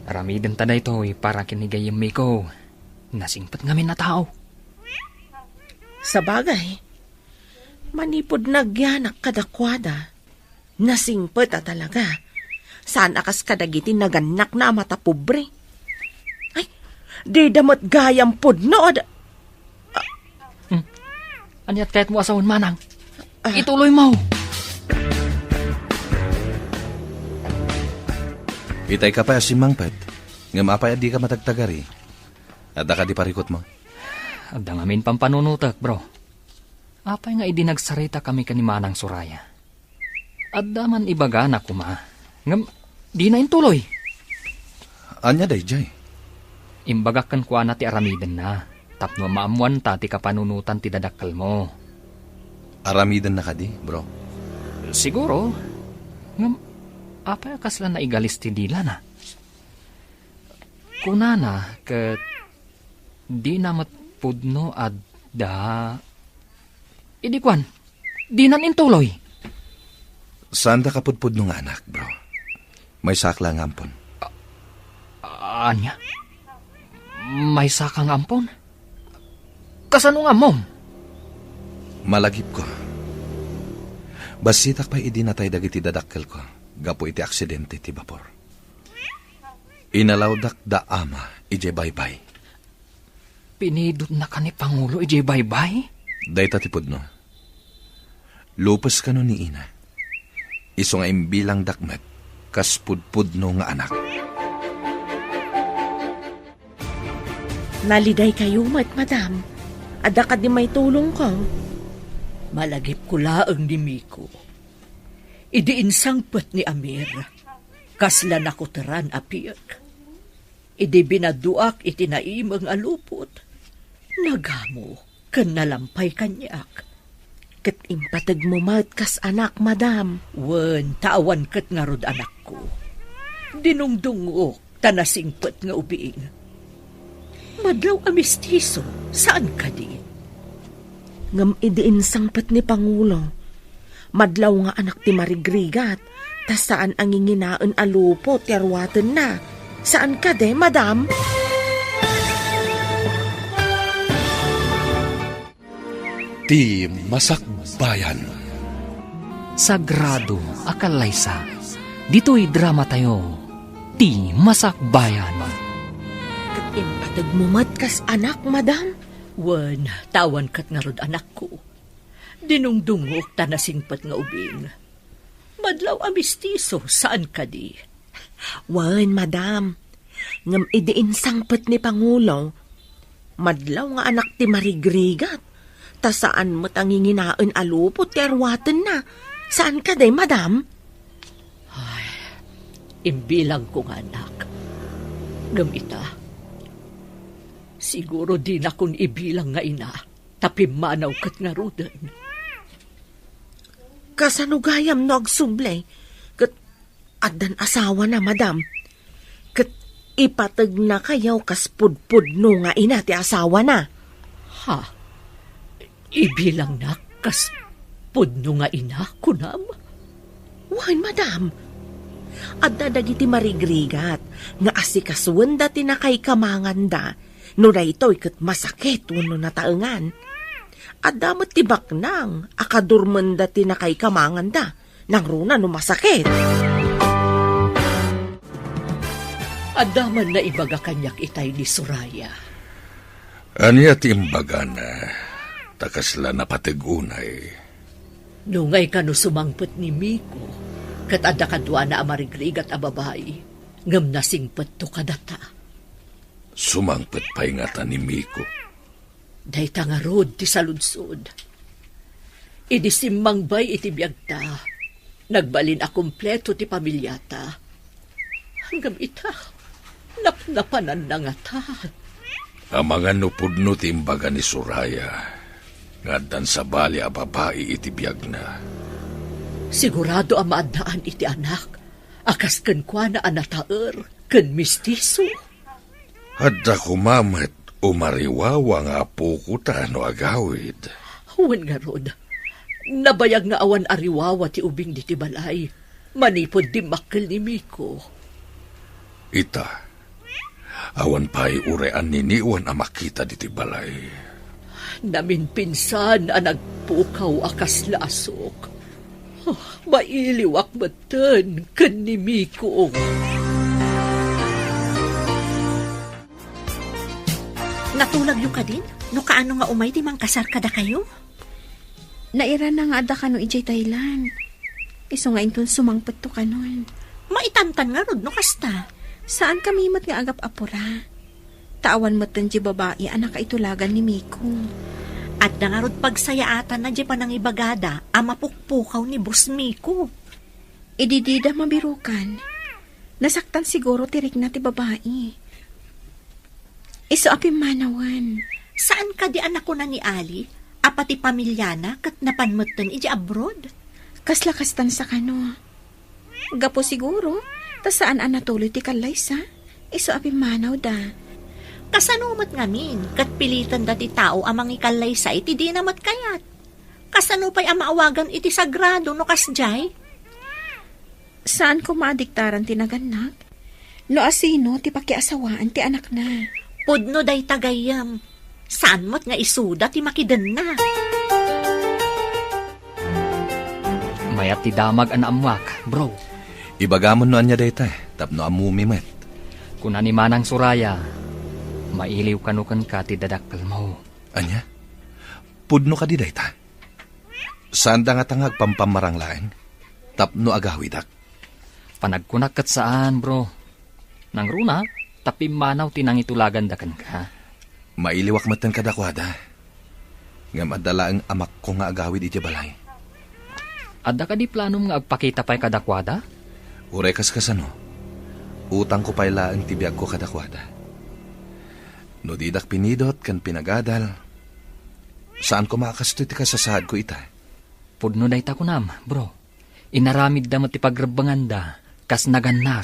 Aramidenta daytoy para ken ni gayyem Miko. Nasingpet ngamin a tao. Sabagay, manipud nagyanak kadakuada, nasingpet a talaga. Saan a kas kadagiti nagannakna a matapobre. Ay, dida met gayam pudno a da-, Hmm. Aniat kayatmo a sawen, Manang? Ah. Ituloymo. Itay ka pay a simmangpet, ngem apay a dika matagtagari? Adda kadi parikutmo? Adda ngamin pampanunotek, bro. Apay nga idi nagsaritakami ken ni Manang Soraya, adda man ibagana koma, ngem dina intuloy. Ania daydiay? Imbagak kenkuana ti aramidenna, tapno maammoanta ti kapanunotan ti dadakkelmo. Aramidenna kadi, bro? Siguro. Ngem, apay a kasla naigalis ti dilana? Kunana ket dina met pudno adda. Idi kuan, dinan intuloy. Saanda kapudpudno nga anak, bro. Maysaak la nga ampon. Ania? Maysaka nga ampon? Kasano nga ammom? Malagipko. Bassitak pay idi natay dagiti dadakkelko gapu iti aksidente ti bapor. Inalawdak da ama idiay baybay. Pinidotnaka ni Pangulo idiay baybay? Dayta ti pudno. Lupes kano ni ina. Isu nga imbilangdak met kas pudpudno nga anak. Nalidaykayo met, madam. Adda kadi maitulongko? Malagipko laeng ni Miko. Idi insangpet ni Amir, kasla nakuteran a piek. Idi binaduak iti naimeng a lupot, nagamo ken nalampay kaniak. Ket impategmo met kas anak, madam. Wen, ta awan ket ngarud anakko. Dinungdungok ta nasingpet nga ubing. Madlaw a mestizo, saan kadi? Ngem idi insangpet ni Pangulo, madlaw nga anak ti marigrigat, ta saan a nginginaen a lupot ti aruatenna. Saan kadi, madam? Ti Masakbayan. Sagrado a kallaysa. Ditoy dramatayo, Ti Masakbayan. Ket impategmo met kas anak, madam? Wen, ta awan ket ngarud anakko. Dinungdungok ta nasingpet nga ubing. Madlaw a mestizo, saan kadi? Wen, madam. Ngem idi insangpet ni Pangulo, madlaw nga anak ti marigrigat, Ta saan met a nginginaen a lupot ti aruatenna. Saan kadi, madam? Ay, imbilangko nga anak. Ngem ita, siguro dinakon ibilang nga ina, ta pimmanaw ket ngaruden. Kasano gayam no agsubli? Ket addan asawana, madam. Ket ipategnakayo kas pudpudno nga ina ti asawana. Ha? Ibilangnak kas pudno nga ina, kunam? Wen, madam. Adda dagiti marigrigat nga asikasuenda ti nakaikamanganda no daytoy ket masakit wenno nataengan. Adda met ti baknang a kadurmenda ti nakaikamanganda, nangruna no masakit. Adda man naibaga kaniak itay ni Soraya. Ania ti imbagana? Ta kasla napateg unay. Nungay kano sumangpet ni Miko, ket adda kaduana a marigrigat a babai, ngem nasingpetto kadata. Sumangpet pay ngata ni Miko? Dayta ngarud ti saludsod. Idi simmangbay iti biagta, nagbalin a kompleto ti pamilyata. Ngem ita, napnapananna ngata. Amangan no pudno ti imbaga ni Soraya nga addan sabali a babai iti biagna. Sigurado a maaddaan iti anak a kas kenkuana a nataer ken mistiso. Adda koma met umariwawa nga apokota no agawid. Wen ngarud, nabayag nga awan ariwawa ti ubing diti balay manipud dimmakkel ni Miko. Ita, awan pay uray anniniwan a makita diti balay. Naminpinsan a nagpukaw a kasla asok. Oh, mailiwak metten ken ni Miko. Natulagyo kadin? No kaano nga umay ti mangkasar kadakayo? Nairana nga adda kano idiay Thailand. Isu nga inton sumangpetto kanon. Maitantan ngarud no kasta. Saan kami met nga agap-apura. Ta awan metten di babai a nakaitulagan ni Miko. Adda ngarud pagsayaatanna di panangibagada a mapukpukaw ni Boss Miko. Idi dida mabirukan, nasaktan siguro ti rikna ti babai. Isu a pimmanawen. Saan kadi a nakuna ni Ali a pati pamilyana ket napan metten iti abroad? Kasla kastan sa kano. Gapu siguro, ta saan a natuloy ti kallaysa, isu a pimmanawda. Kasano met ngamin, ket pilitenda ti tao a mangikallaysa iti dina met kayat? Kasano pay a maawagan iti sagrado no kasdiay? Saan koma a diktaran ti nagannak? No asino ti pakiasawaan ti anakna? Pudno dayta gayyem. Saan met nga isuda ti makidenna. Mayat ti damag a naammuak, bro. Ibagamon no ania dayta, tapno ammomi met. Kuna ni Manang Soraya, mailiw kano kenka ti dadakkelmo. Ania? Pudno kadi dayta? Saanda ngata nga agpampammarang laeng tapno agawidak? Panagkunak ket saan, bro. Nangruna, ta pimmanaw ti nangitulaganda kenka. Mailiwak metten kadakuada. Ngem adda laeng amakko nga agawid idiay balay. Adda kadi planom nga agpakita pay kadakuada? Uray kas kasano, utangko pay laeng ti biagko kadakuada. No didak pinidot ken pinagadal, saan koma a kastoy ti kasasaadko ita. Pudno dayta kunam, bro. Inaramidda met ti pagrebbenganda kas nagannak.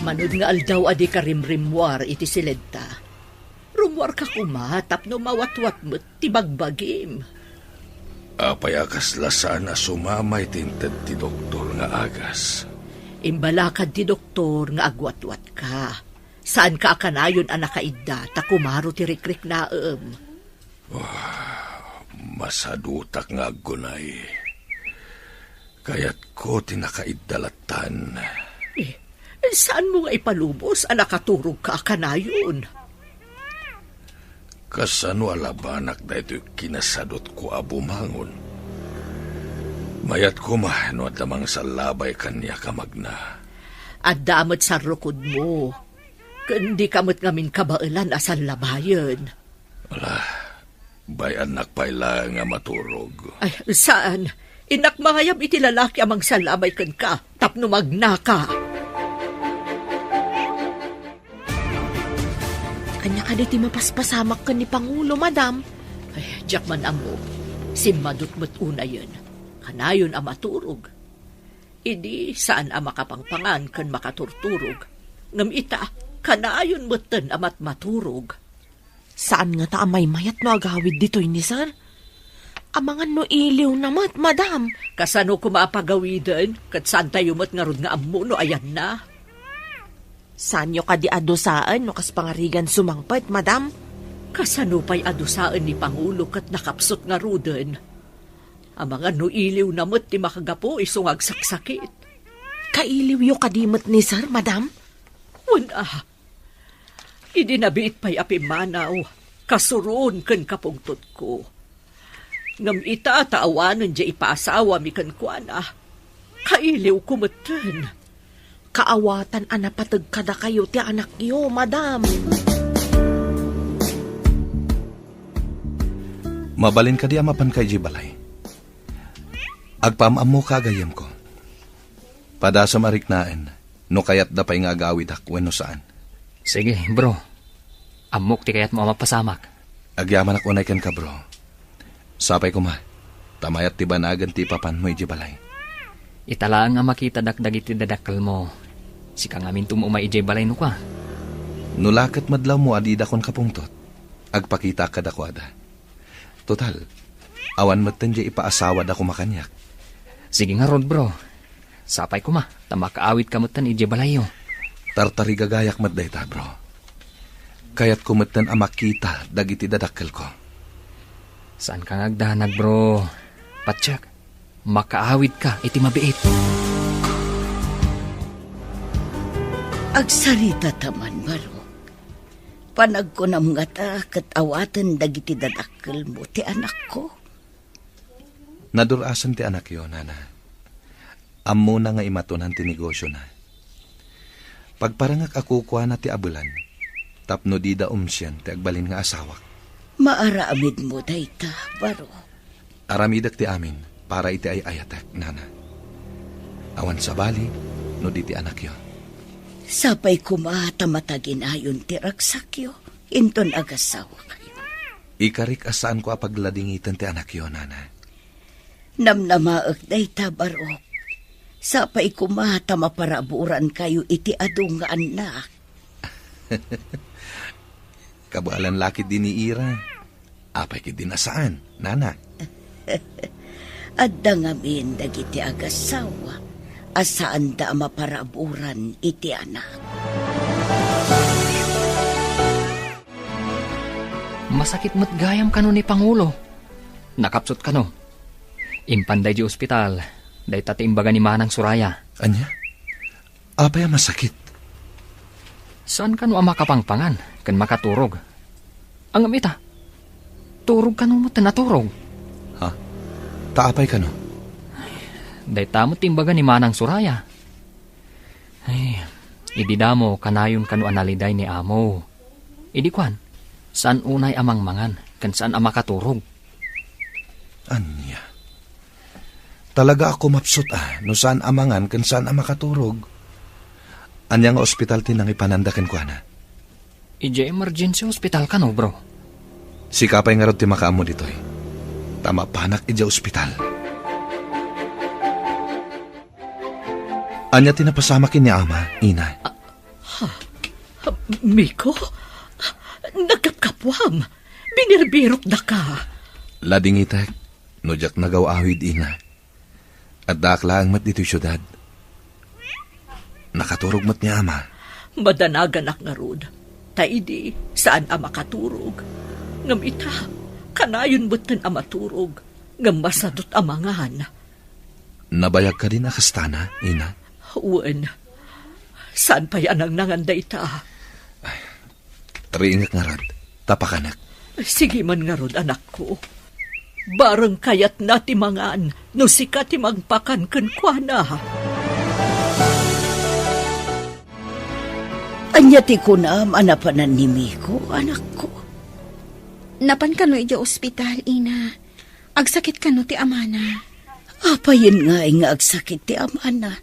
Manod nga aldaw a dika rimrimmuar iti siledta, rummuarka koma tapno mawatwat met ti bagbagim. Apay a kasla saan a sumamay ti inted ti doktor nga agas? Imbalakad ti doktor nga agwatwatka. Saanka a kanayon a nakaidda ta kumaro ti rikriknaem. Ah, masadutak nga aggunay. Kayatko ti nakaidda lattan. Eh, saanmo nga ipalubos a nakaturogka a kanayon? Kasano a labanak daytoy kinasadutko a bumangon? Mayat koma no adda mangsallabay kaniak a magna. Adda met sarrukodmo. Ken dika met ngamin kabaelan a sallabayen. Ala, bay-annak pay laeng a maturog. Ay, saan. Innak mangayab iti lalaki a mangsalabay kenka tapno magnaka. Ania kadi ti mapaspasamak ken ni Pangulo, madam? Ay, diak man ammo. Simmadut met unayen. Kanayon a maturog. Idi saan a makapangpangan ken makaturturog. Ngem ita, kanayon metten a matmaturog. Saan ngata a maymayat no agawid ditoy ni Sir? Amangan no iliwna met, madam. Kasano koma a pagawiden? Ket saantayo met ngarud nga ammo no ayanna. Saanyo kadi a dusaen no kas pangarigan sumangpet, madam? Kasano pay a dusaen ni Pangulo ket nakapsut ngaruden? Amangan no iliwna met ti makagapu isu nga agsaksakit. Kailiwyo kadi met ni Sir, madam? Wen a, idi nabiit pay a pimmanaw, kasuron ken kapungtotko. Ngem ita ta awanen diay ipaasawami kenkuana, kailiwko metten. Kaawatan a napateg kadakayo ti anakyo, madam. Mabalin kadi a mapanka idiay balay? Agpaam-ammoka a gayyemko. Padasem a riknaen no kayatda pay nga agawidak wenno saan. Sige, bro. Ammok ti kayatmo a mapasamak. Agyamanak unay kenka, bro. Sapay koma, ta mayat ti banagen ti ipapanmo idiay balay. Ita laeng a makitadak dagiti dadakkelmo. Sika ngamin ti umay idiay balay no kua. No la ket madlawmo a didakon kapungtot, agpakitaak kadakuada. Total, awan metten diay ipaasawada koma kaniak. Sige ngarud, bro. Sapay koma, ta makaawidka metten idiay balayyo. Tartarigagayak met dayta, bro. Kayatko metten a makita dagiti dadakkelko. Saanka nga agdanag, bro. Patiek, makaawidka iti mabiit. Agsarita ta man, baro. Panagkunam ngata ket awaten dagiti dadakkelmo ti anakko? Nadur-asen ti anakyo, nana. Ammona nga imatunan ti negosiona. Pagparangak a kukuana ti abelan tapno dida umsien ti agbalin nga asawak. Maaramidmo dayta, baro. Aramidek ti amin para iti ay-ayatek, nana. Awan sabali no di ti anakyo. Sapay koma ta mataginayon ti ragsakyo inton agasawakayo. Ikarik a saanko a pagladingiten ti anakyo, nana. Namnamaek dayta, barok. Sapay koma ta maparaburankayo iti adu nga annak. Kabaelan la ketdi ni Ira. Apay ketdi a saan, nana? Adda ngamin dagiti agasawa a saanda a maparaburan iti anak. Masakit met gayam kano ni Pangulo. Nakapsut kano. Impanda idiay ospital. Dayta ti imbaga ni Manang Soraya. Ania? Apay a masakit? Saan kano a makapangpangan ken makaturog? Ngem ita, turog kano met a naturog. Ha? Ta apay kano? Dayta met ti imbaga ni Manang Soraya. Ay, idi damo, kanayon kano a naliday ni amo. Idi kuan, saan unay a mangmangan ken saan a makaturog. Ania? Talaga a kumapsut a no saan a mangan ken saan a makaturog. Ania nga ospital ti nangipananda kenkuana? Idiay emergency hospital kano, bro. Sika pay ngarud ti makaammo ditoy. Ta mapanak idiay ospital. Ania ti napasamak ken ni ama, ina? Ah, ha? Miko? Nagkapkapuam. Binirbirokdaka. Ladingitek no diak nagaw-awid, ina. Addaak laeng met ditoy siudad. Nakaturog met ni ama. Madanaganak ngarud. Ta idi, saan a makaturog. Ngem ita, kanayon metten a maturog. Ngem masadut a mangan. Nabayag kadin a kastana, ina? Wen. Saan pay a nangnangan dayta? Riingek ngarud, ta pakanek. Sige man ngarud, anakko. Bareng kayatna ti mangan, no sika ti mangpakan kenkuana. Ania ti kunam a napanan ni Miko, anakko? Napan kano idiay ospital, Ina? Agsakit kano ti amana? Apayen ngay nga agsakit ti amana?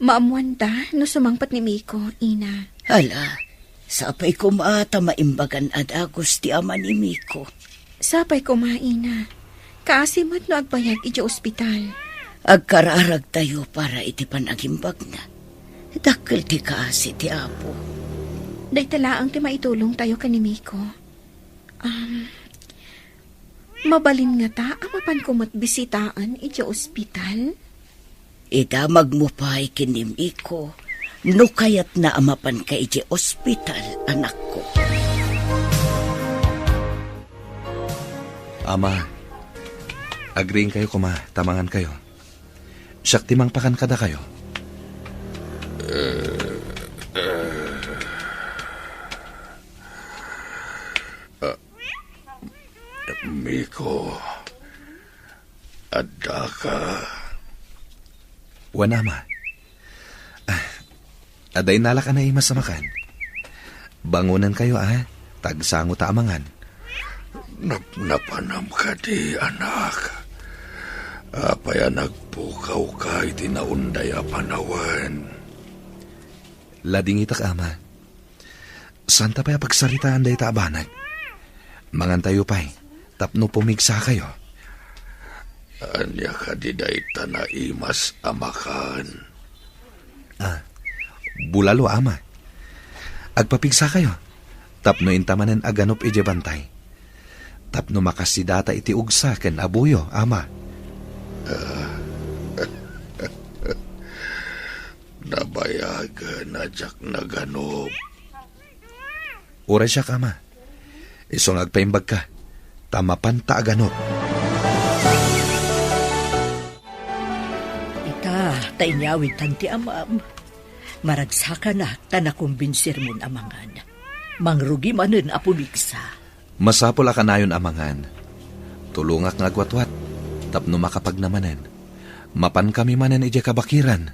Maammuanta no sumangpet ni Miko, Ina. Hala, sapay koma ta maimbagan a dagus ti ama ni Miko. Sapay koma, Ina. Kaasi met no agbayag idiay ospital. Agkararagtayo para iti panagimbagna. Dakkel ti kaasi ti Apo. Dayta laeng ti maitulongtayo ken ni Miko. Um, mabalin ngata a mapanko met bisitaen idiay ospital? Idamagmo pay ken ni Miko no kayatna a mapanka idiay ospital, anakko. Ama, agriingkayo koma, ta mangankayo. Siak ti mangpakan kadakayo. Ah, Miko, addaka? Wen, Ama. Ah, adda innalak a naimas a makan. Bangonenkayo, a, ta agsangota a mangan. Napnapanam kadi, anak? Apay a nagpukawka iti naunday a panawen? Ladingitak, Ama. Saanta pay a pagsaritaan dayta a banag. Mangantayo pay, tapno pumigsakayo. Ania kadi dayta naimas a makan? Ah, bulalo, Ama. Agpapigsakayo, tapno inta manen a ganup idiay bantay. Tapno makasidata iti ugsa ken abuyo, Ama. Nabayagen a diak naganup. Uray siak, Ama. Isu nga agpaimbagka, ta mapanta a ganup. Ita, ta inyawidtan ti amam. Maragsakanak ta nakumbinsirmon a mangan. Mangrugi manen a pumigsa. Masapul a kanayon a mangan. Tulongak nga agwatwat, tapno makapagna manen. Mapankami manen idiay kabakiran.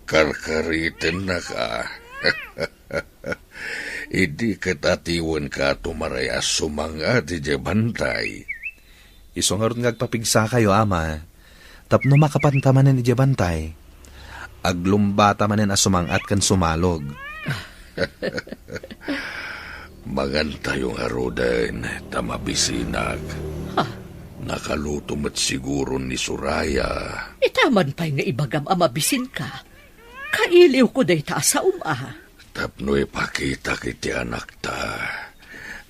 Karkaritennaka. Idi ket atiwenka tumaray a sumang-at idiay bantay. Isu ngarud nga agpapigsakayo, Ama, tapno makapanta manen idiay bantay. Aglumbata manen a sumang-at ken sumalog. Mangantayo ngaruden, ta mabisinak. Ha? Nakaluto met siguron ni Soraya. Ita man pay nga ibagam a mabisinka. Kailiwko dayta a saom a. Tapno ipakitak iti anakta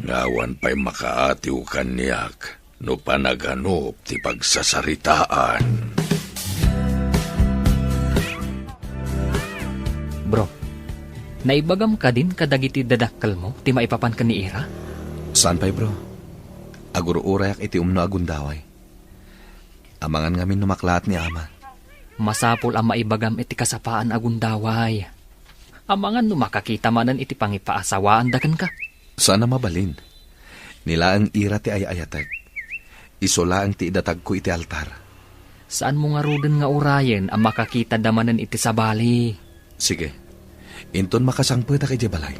nga awan pay makaatiw kaniak no panaganup ti pagsasaritaan. Bro, naibagam kadin kadagiti dadakkelmo ti maipapan ken ni Ira? Saan pay, bro. Agur-urayak iti umno a gundaway. Amangan ngamin no maklaat ni Ama. Masapul a maibagam iti kasapaan a gundaway. Amangan no makakita manen iti pangipaasawaanda kenka. Saan a mabalin. Ni laeng Ira ti ay-ayatek. Isu laeng ti idatagko iti altar. Saanmo ngaruden nga urayen a makakitada manen iti sabali. Sige. Inton makasangpetak idiay balay,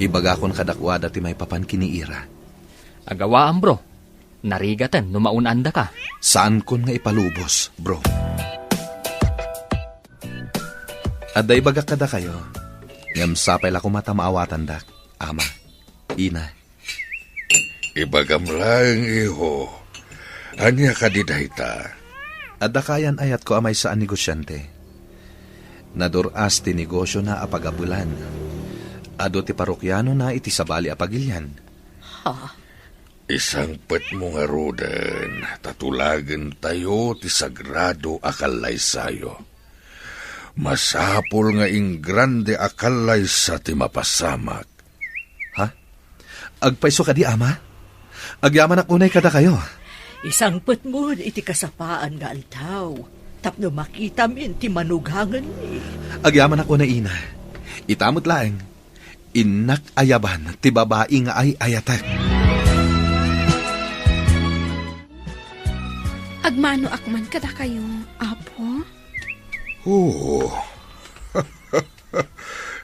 ibagakon kadakuada ti maipapan ken ni Ira. Agawam, bro. Narigaten no maun-andaka. Saankon nga ipalubos, bro. Adda ibagak kadakayo, ngem sapay la koma ta maawatandak, Ama, Ina. Ibagam laeng, iho. Ania kadi dayta? Adda kayan-ayatko a maysa a negosiante. Nadur-as ti negosiona a pagabelan. Adu ti parokianona iti sabali a pagilian. Ha? Isangpetmo ngaruden ta tulagentayo ti sagrado a kallaysayo. Masapul nga ingrande a kallaysa ti mapasamak. Ha? Agpayso kadi, Ama? Agyamanak unay kadakayo. Isangpetmon iti kasapaan nga aldaw, tapno makitamin ti manugangenmi. Agyamanak unay, Ina. Ita met laeng. Innak ayaban ti babai nga ay-ayatek. Agmanoak man kadakayo, Apo. Oo.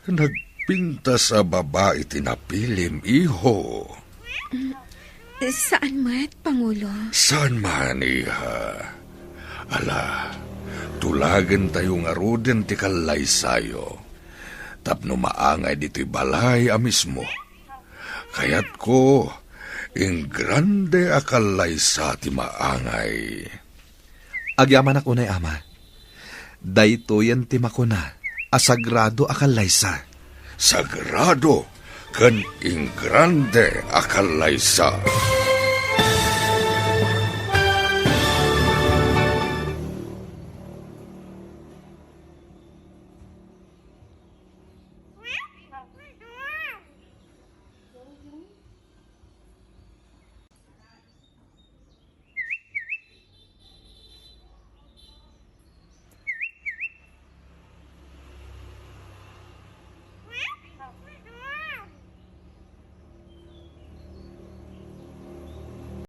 Nagpintas a babai ti napilim, iho. Mm, Saan met, Pangulo. Saan man, iha. Ala, tulagentayo ngaruden ti kallaysayo tapno maangay ditoy balay a mismo. Kayatko, ingrande a kallaysa ti maangay. Agyamanak unay, Ama. Daytoyen ti makuna a sagrado a kallaysa. Sagrado ken ingrande a kallaysa.